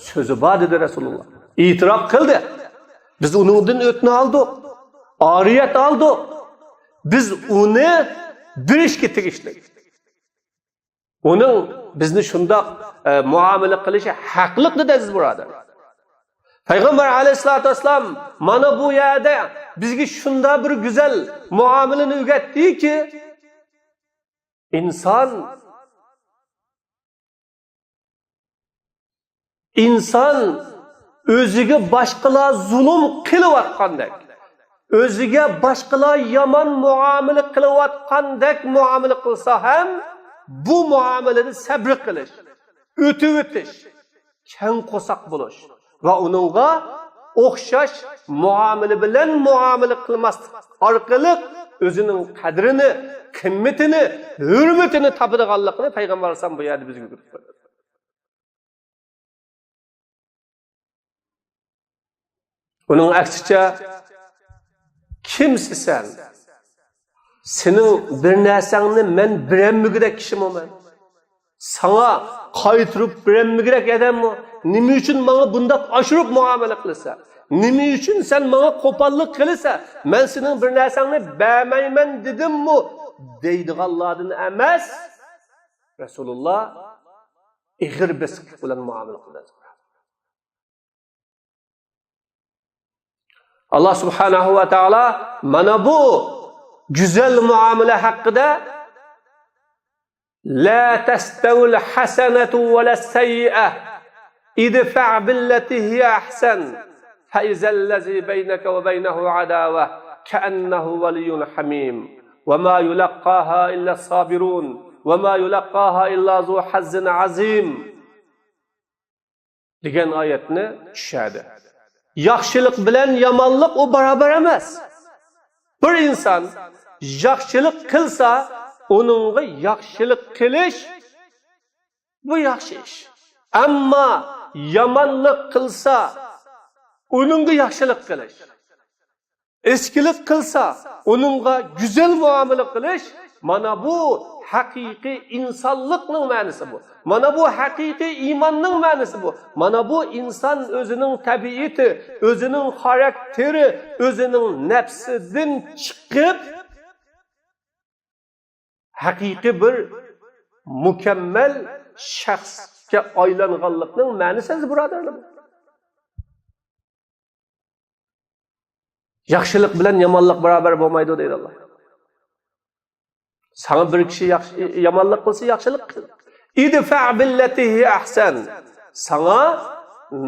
سۆزى بار» دېدى رەسۇلۇللا. ئېتىراپ قىلدى. «بىز ئۇنىڭدىن ئۆتنە ئالدۇق، ئارىيەت ئالدۇق. بىز ئۇنى بېرىشكە تېگىشلىك. ئۇنىڭ بىزنى شۇنداق، ئە، مۇئامىلە قىلىشى ھەقلىق» دېدى، ئەزىز بۇرادەر. پەيغەمبەر ئەلەيھىسسالاتۇ ۋەسسالام مانا بۇ يەردە بىزگە شۇنداق بىر گۈزەل مۇئامىلىنى ئۆگەتتىكى، ئىنسان، ئىنسان ئۆزىگە باشقىلار زۇلۇم قىلىۋاتقاندەك، ئۆزىگە باشقىلار يامان مۇئامىلە قىلىۋاتقاندەك مۇئامىلە قىلسا ھەم، بۇ مۇئامىلىدە سەبرى قىلىش، ئۆتۈۋېتىش، كەڭ قورساق بولۇش ۋە ئۇنىڭغا ئوخشاش مۇئامىلە بىلەن مۇئامىلە قىلماسلىق ئارقىلىق ئۆزىنىڭ قەدرىنى، قىممىتىنى، ھۆرمىتىنى تاپىدىغانلىقىنى پەيغەمبەر ئەلەيھىسسالام بۇ يەردە بىزگە ئۆگىتىپ قويدى. ئۇنىڭ ئەكسىچە، كىمسە سەن؟ سېنىڭ بىر نەرسەڭنى مەن بېرەلمىگۈدەك كىشىمۇ مەن؟ ساڭا قايتۇرۇپ بېرەلمىگۈدەك ئادەممۇ؟ نېمە ئۈچۈن ماڭا بۇنداق ئاشۇرۇپ مۇئامىلە قىلىسەن؟ نېمە ئۈچۈن سەن ماڭا قوپاللىق قىلىسەن؟ مەن سېنىڭ بىر نەرسەڭنى بەرمەيمەن دېدىممۇ؟ دەيدىغانلاردىن ئەمەس. رەسۇلۇللا ئېغىر بېسىقلىق بىلەن مۇئامىلە قىلدى. ئاللا سۇبھانەھۇ ۋە تائالا مانا بۇ گۈزەل مۇئامىلە ھەققىدە، لا تستوي الحسنة ولا السيئة، ادفع بالتي هي أحسن، فإذا الذي بينك وبينه عداوة كأنه ولي حميم، وما يلقاها إلا الصابرون، وما يلقاها إلا ذو حظ عظيم. دېگەن ئايەتنى چۈشەردى. ياخشىلىق بىلەن يامانلىق ئۇ باراۋەر ئەمەس. بىر ئىنسان ياخشىلىق قىلسا، ئۇنىڭغا ياخشىلىق قىلىش، بۇ ياخشى ئىش. ئەمما يامانلىق قىلسا، ئۇنىڭغا ياخشىلىق قىلىش. ئىچكىلىك قىلسا، ئۇنىڭغا گۈزەل مۇئامىلە قىلىش، مانا بۇ ھەقىقىي ئىنسانلىقنىڭ مەنىسى بۇ. مانا بۇ ھەقىقىي ئىماننىڭ مەنىسى بۇ. مانا بۇ ئىنسان ئۆزىنىڭ تەبىئىتى، ئۆزىنىڭ خاراكتېرى، ئۆزىنىڭ نەپسىدىن چىقىپ، ھەقىقىي بىر مۇكەممەل شەخسكە ئايلانغانلىقنىڭ مەنىسى ئەزىز بۇرادەرلەر. ياخشىلىق بىلەن يامانلىق باراۋەر بولمايدۇ دەيدۇ ئاللا. ساڭا بىر كىشى ياخشى، يامانلىق قىلسا، ياخشىلىق قىل. ادفع بالتي هي أحسن. ساڭا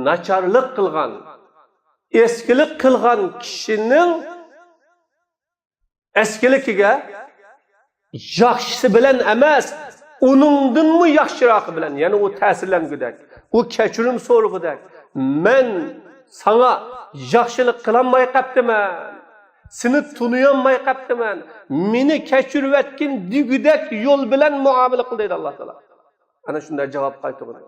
ناچارلىق قىلغان، ئەسكىلىك قىلغان كىشىنىڭ ئەسكىلىكىگە ياخشىسى بىلەن ئەمەس، ئۇنىڭدىنمۇ ياخشىراقى بىلەن، يەنى ئۇ تەسىرلەنگۈدەك، ئۇ كەچۈرۈم سورىغۇدەك، مەن ساڭا ياخشىلىق قىلالماي قاپتىمەن، سېنى تونۇيالماي قاپتىمەن، مېنى كەچۈرۈۋەتكىن دېگۈدەك يول بىلەن مۇئامىلە قىل دەيدۇ ئاللا تائالا. ئەنە شۇنداق جاۋاب قايتۇرغىدى.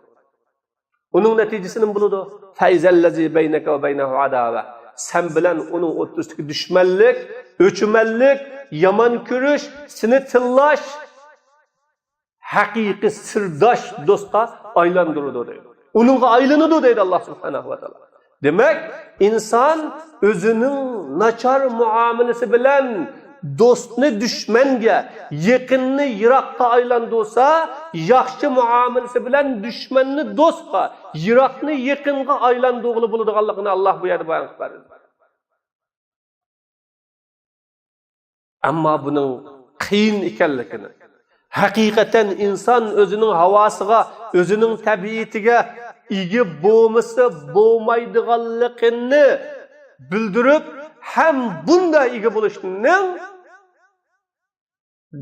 ئۇنىڭ نەتىجىسى نېمە بولىدۇ؟ فإذا الذي بينك وبينه عداوة. سەن بىلەن ئۇنىڭ ئوتتۇرىسىدىكى دۈشمەنلىك، ئۆچمەنلىك، يامان كۆرۈش، سېنى تىللاش ھەقىقىي سىرداش دوستقا ئايلاندۇرىدۇ دەيدۇ. ئۇنىڭغا ئايلىنىدۇ دەيدۇ ئاللا سۇبھانەھۇ ۋە تائالا. دېمەك، ئىنسان ئۆزىنىڭ ناچار مۇئامىلىسى بىلەن دوستنى دۈشمەنگە، يېقىننى يىراققا ئايلاندۇرسا، ياخشى مۇئامىلىسى بىلەن دۈشمەننى دوستقا، يىراقنى يېقىنغا ئايلاندۇرغىلى بولىدىغانلىقىنى ئاللا بۇ يەردە بايان قىلىپ بەردى. ئەمما بۇنىڭ قىيىن ئىكەنلىكىنى، ھەقىقەتەن ئىنسان ئۆزىنىڭ ھاۋاسىغا، ئۆزىنىڭ تەبىئىتىگە ئىگە بولمىسا بولمايدىغانلىقىنى بىلدۈرۈپ، ھەم بۇنداق ئىگە بولۇشنىڭ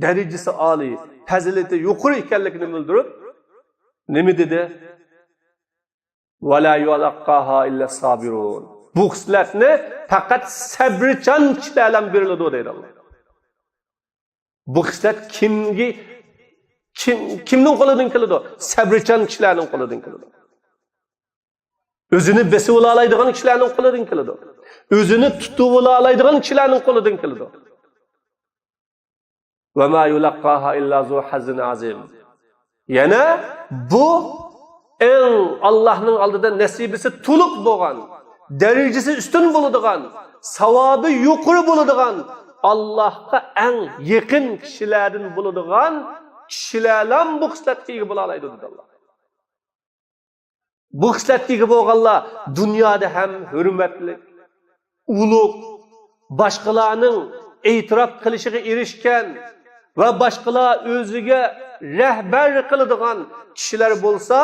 دەرىجىسى ئالىي، پەزىلىتى يۇقىرى ئىكەنلىكىنى بىلدۈرۈپ، نېمە دېدى؟ ولا يلقاها إلا الصابرون. بۇ خىسلەتنى پەقەت سەبرىچان كىشىلەرلا بېرىلىدۇ دەيدۇ ئاللا. بۇ خىسلەت كىمگە، كىم، كىمنىڭ قولىدىن كېلىدۇ؟ سەبرىچان كىشىلەرنىڭ قولىدىن كېلىدۇ. ئۆزىنى بېسىۋالالايدىغان كىشىلەرنىڭ قولىدىن كېلىدۇ. ئۆزىنى تۇتۇۋالالايدىغان كىشىلەرنىڭ قولىدىن كېلىدۇ. وما يلقاها إلا ذو حظ عظيم. يەنە بۇ ئەڭ ئاللاھنىڭ ئالدىدا نەسىبىسى تولۇق بولغان، دەرىجىسى ئۈستۈن بولىدىغان، ساۋابى يۇقىرى بولىدىغان، ئاللاھقا ئەڭ يېقىن كىشىلەردىن بولىدىغان كىشىلەرلا بۇ خىسلەتكە ئىگە بولالايدۇ دېدى ئاللا. بۇ خىسلەتكە ئىگە بولغانلار دۇنيادا ھەم ھۆرمەتلىك، ئۇلۇغ، باشقىلارنىڭ ئېتىراپ قىلىشىغا ئېرىشكەن ۋە باشقىلار ئۆزىگە رەھبەر قىلىدىغان كىشىلەر بولسا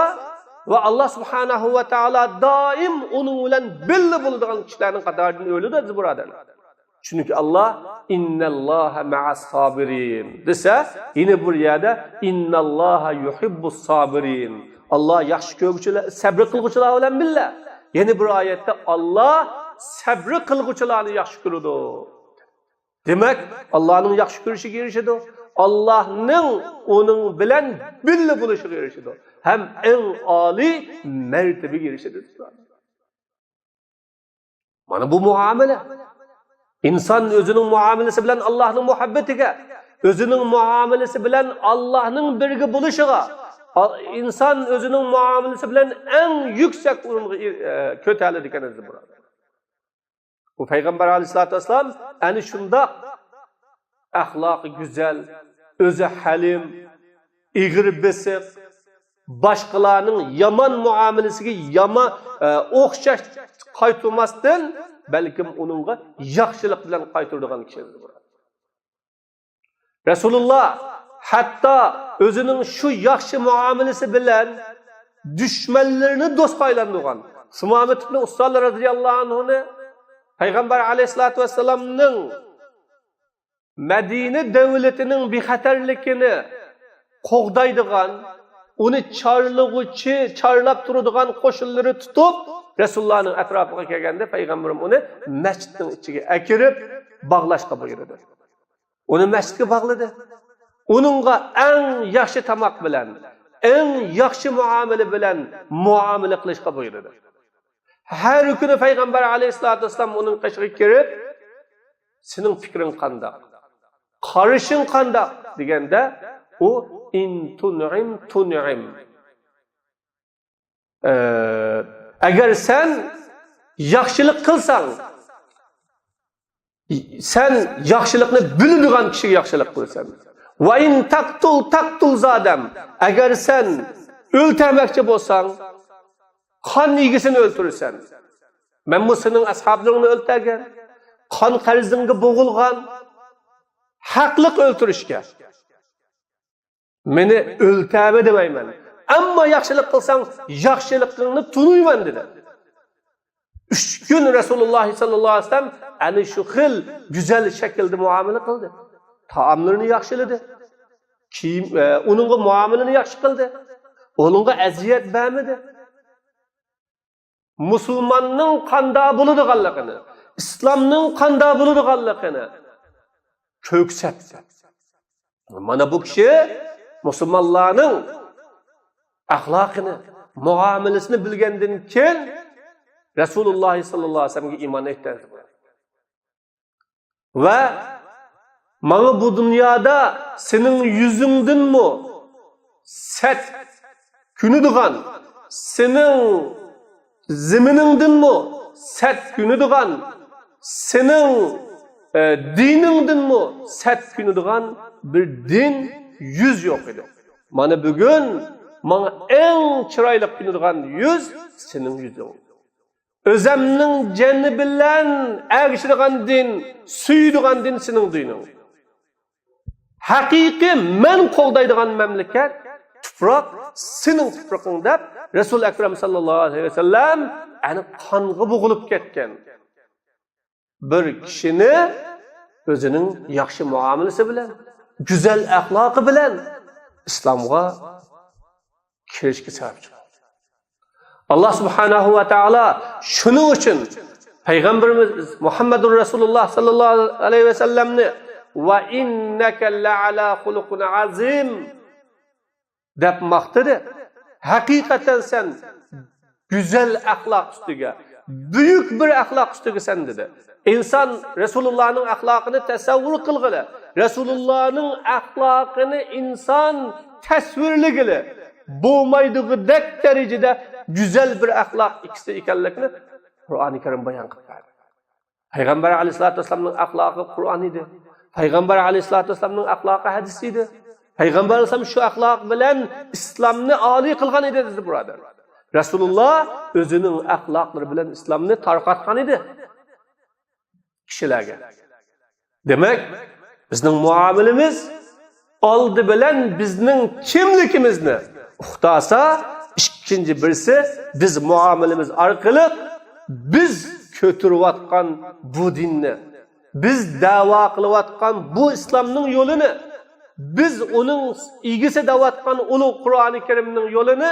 ۋە ئاللا سۇبھانەھۇ ۋە تائالا دائىم ئۇنىڭ بىلەن بىللە بولىدىغان كىشىلەرنىڭ قاتارىدىن ئۆلىدۇ، ئەزىز بۇرادەرلەر. چۈنكى ئاللا، إن الله مع الصابرين دېسە، يەنە بىر يەردە، إن الله يحب الصابرين. ئاللا ياخشى كۆرگۈچىلەر، سەبرى قىلغۇچىلار بىلەن بىللە. يەنە بىر ئايەتتە، ئاللا سەبرى قىلغۇچىلارنى ياخشى كۆرىدۇ. دېمەك، ئاللانىڭ ياخشى كۆرۈشىگە ئېرىشىدۇ. ئاللانىڭ ئۇنىڭ بىلەن بىللە بولۇشىغا ئېرىشىدۇ. ھەم ئەڭ ئالىي مەرتىۋىگە ئېرىشىدۇ. مانا بۇ مۇئامىلە. ئىنسان ئۆزىنىڭ مۇئامىلىسى بىلەن ئاللانىڭ مۇھەببىتىگە، ئۆزىنىڭ مۇئامىلىسى بىلەن ئاللانىڭ بىرگە بولۇشىغا، ئا-، ئىنسان ئۆزىنىڭ مۇئامىلىسى بىلەن ئەڭ يۈكسەك ئورۇنغا ئېر-، ئە، كۆتەرىلىدىكەن، ئەزىز بۇرادەر. بۇ پەيغەمبەر ئەلەيھىسسالاتۇ ۋەسسالام ئەنە شۇنداق ئەخلاقى گۈزەل، ئۆزى ھەلىم، ئېغىر بېسىق، باشقىلارنىڭ يامان مۇئامىلىسىگە يامان، ئە، ئوخشاش قايتۇرماستىن، بەلكىم ئۇنىڭغا ياخشىلىق بىلەن قايتۇرىدىغان كىشى. رەسۇلۇللا ھەتتا ئۆزىنىڭ شۇ ياخشى مۇئامىلىسى بىلەن دۈشمەنلىرىنى دوستقا ئايلاندۇرغان. سۇمامەت ئىبنى ئۇسسال رەزىياللاھۇ ئەنھۇنى پەيغەمبەر ئەلەيھىسسالاتۇ ۋەسسالامنىڭ مەدىنە دۆلىتىنىڭ بىخەتەرلىكىنى قوغدايدىغان، ئۇنى چارلىغۇچى، چارلاپ تۇرىدىغان قوشۇنلىرى تۇتۇپ، رەسۇلۇللانىڭ ئەتراپىغا كەلگەندە، پەيغەمبىرىم ئۇنى مەسچىتنىڭ ئىچىگە ئەكىرىپ باغلاشقا بۇيرۇدى. ئۇنى مەسچىتكە باغلىدى. ئۇنىڭغا ئەڭ ياخشى تاماق بىلەن، ئەڭ ياخشى مۇئامىلە بىلەن مۇئامىلە قىلىشقا بۇيرۇدى. ھەر كۈنى پەيغەمبەر ئەلەيھىسسالاتۇ ۋەسسالام ئۇنىڭ قېشىغا كىرىپ، «سېنىڭ پىكرىڭ قانداق؟ قارىشىڭ قانداق؟» دېگەندە، ئۇ، «ئىن تۇنئىم تۇنئىم.» ئە، ئەگەر سەن ياخشىلىق قىلساڭ، سەن ياخشىلىقنى بىلىدىغان كىشىگە ياخشىلىق قىلىسەن. ۋە ئىن تەقتۇل تەقتۇل زادەم. ئەگەر سەن ئۆلتۈرمەكچى بولساڭ، قان ئىگىسىنى ئۆلتۈرىسەن. مەنمۇ سېنىڭ ئەسھابلىرىڭنى ئۆلتۈرگەن. قان قەرزىڭگە بوغۇلغان. ھەقلىق ئۆلتۈرۈشكە. مېنى ئۆلتۈرمە دېمەيمەن. ئەمما ياخشىلىق قىلساڭ، ياخشىلىقىڭنى تونۇيمەن، دېدى. ئۈچ كۈن رەسۇلۇللاھ ساللاللاھۇ ئەلەيھى ۋەسەللەم ئەنە شۇ خىل گۈزەل شەكىلدە مۇئامىلە قىلدى. تائاملىرىنى ياخشىلىدى. كىيىم، ئە، ئۇنىڭغا مۇئامىلىنى ياخشى قىلدى. ئۇنىڭغا ئەزىيەت بەرمىدى. مۇسۇلماننىڭ قانداق بولىدىغانلىقىنى، ئىسلامنىڭ قانداق بولىدىغانلىقىنى كۆرسەتتى. مانا بۇ كىشى مۇسۇلمانلارنىڭ ئەخلاقىنى، مۇئامىلىسىنى بىلگەندىن كېيىن، رەسۇلۇللاھ ساللاللاھۇ ئەلەيھى ۋەسەللەمگە ئىمان ئېيتتى. ۋە ماڭا بۇ دۇنيادا سېنىڭ يۈزۈڭدىنمۇ سەت كۆنىدىغان، سېنىڭ زېمىنىڭدىنمۇ سەت كۆنىدىغان، سېنىڭ، ئە، دىنىڭدىنمۇ سەت كۆنىدىغان بىر دىن، يۈز يوق ئىدى. مانا بۈگۈن ماڭا ئەڭ چىرايلىق كۆنىدىغان يۈز سېنىڭ يۈزۈڭ. ئۆزەمنىڭ جېنى بىلەن ئەگىشىدىغان دىن، سۆيىدىغان دىن سېنىڭ دىنىڭ. ھەقىقىي مەن قوغدايدىغان مەملىكەت، تۇپراق سېنىڭ تۇپرىقىڭ، دەپ رەسۇل ئەكرەم ساللاللاھۇ ئەلەيھى ۋەسەللەم ئەنە قانغا بوغۇلۇپ كەتكەن. بىر كىشىنى ئۆزىنىڭ ياخشى مۇئامىلىسى بىلەن، گۈزەل ئەخلاقى بىلەن ئىسلامغا كىرىشكە سەۋەبچى بولدى. ئاللاھ سۇبھانەھۇ ۋە تائالا شۇنىڭ ئۈچۈن پەيغەمبىرىمىز مۇھەممەدۇر رەسۇلۇللاھ ساللاللاھۇ ئەلەيھى ۋەسەللەمنى «ۋە ئىننەكە لەئەلا خۇلۇقىن ئەزىم» دەپ ماختىدى. «ھەقىقەتەن سەن گۈزەل ئەخلاق ئۈستىگە، بۈيۈك بىر ئەخلاق ئۈستىگە سەن» دېدى. ئىنسان رەسۇلۇللانىڭ ئەخلاقىنى تەسەۋۋۇر قىلغىلى، رەسۇلۇللانىڭ ئەخلاقىنى ئىنسان تەسۋىرلىگىلى بولمايدىغۇدەك دەرىجىدە گۈزەل بىر ئەخلاق ئىككىسى ئىكەنلىكىنى قۇرئانى كەرىم بايان قىلىپ بەردى. پەيغەمبەر ئەلەيھىسسالاتۇ ۋەسسالامنىڭ ئەخلاقى قۇرئان ئىدى. پەيغەمبەر ئەلەيھىسسالاتۇ ۋەسسالامنىڭ ئەخلاقى ھەدىس ئىدى. پەيغەمبەر ئەلەيھىسسالام شۇ ئەخلاق بىلەن ئىسلامنى ئالىي قىلغان ئىدى، ئەزىز بۇرادەر. رەسۇلۇللا ئۆزىنىڭ ئەخلاقلىرى بىلەن ئىسلامنى تارقاتقان ئىدى كىشىلەرگە. دېمەك، بىزنىڭ مۇئامىلىمىز ئالدى بىلەن بىزنىڭ كىملىكىمىزنى ئۇقتۇرسا، ئىككىنچى بىرسى، بىز مۇئامىلىمىز ئارقىلىق بىز كۆتۈرۈۋاتقان بۇ دىننى، بىز دەۋا قىلىۋاتقان بۇ ئىسلامنىڭ يولىنى، بىز ئۇنىڭ ئىگىسى دەۋاتقان ئۇلۇغ قۇرئانى كەرىمنىڭ يولىنى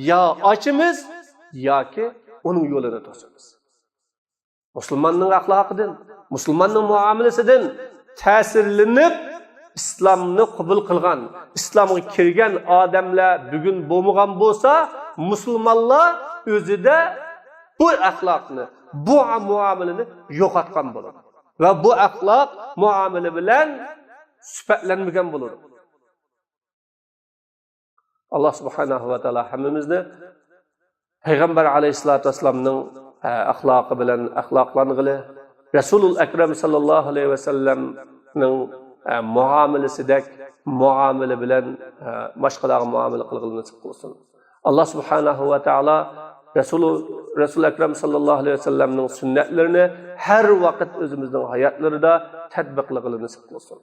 يا ئاچىمىز ياكى ئۇنىڭ يولىنى توسىمىز. مۇسۇلماننىڭ ئەخلاقىدىن، مۇسۇلماننىڭ مۇئامىلىسىدىن تەسىرلىنىپ، ئىسلامنى قوبۇل قىلغان، ئىسلامغا كىرگەن ئادەملەر بۈگۈن بولمىغان بولسا، مۇسۇلمانلار ئۆزىدە بۇ ئەخلاقنى، بۇ مۇئامىلىنى يوقاتقان بولىدۇ. ۋە بۇ ئەخلاق مۇئامىلە بىلەن سۈپەتلەنمىگەن بولىدۇ. ئاللاھ سۇبھانەھۇ ۋە تائالا ھەممىمىزنى پەيغەمبەر ئەلەيھىسسالاتۇ ۋەسسالامنىڭ، ئە، ئەخلاقى بىلەن ئەخلاقلانغىلى، رەسۇلۇل ئەكرەم ساللاللاھۇ ئەلەيھى ۋەسەللەمنىڭ، ئە، مۇئامىلىسىدەك مۇئامىلە بىلەن، ئە، باشقىلارغا مۇئامىلە قىلغىلى نېسىپ قىلسۇن. ئاللا سۇبھانەھۇ ۋە تائالا رەسۇل، رەسۇل ئەكرەم ساللاللاھۇ ئەلەيھى ۋەسەللەمنىڭ سۈننەتلىرىنى ھەر ۋاقىت ئۆزىمىزنىڭ ھاياتلىرىدا تەتبىقلىقىنى نېسىپ قىلسۇن.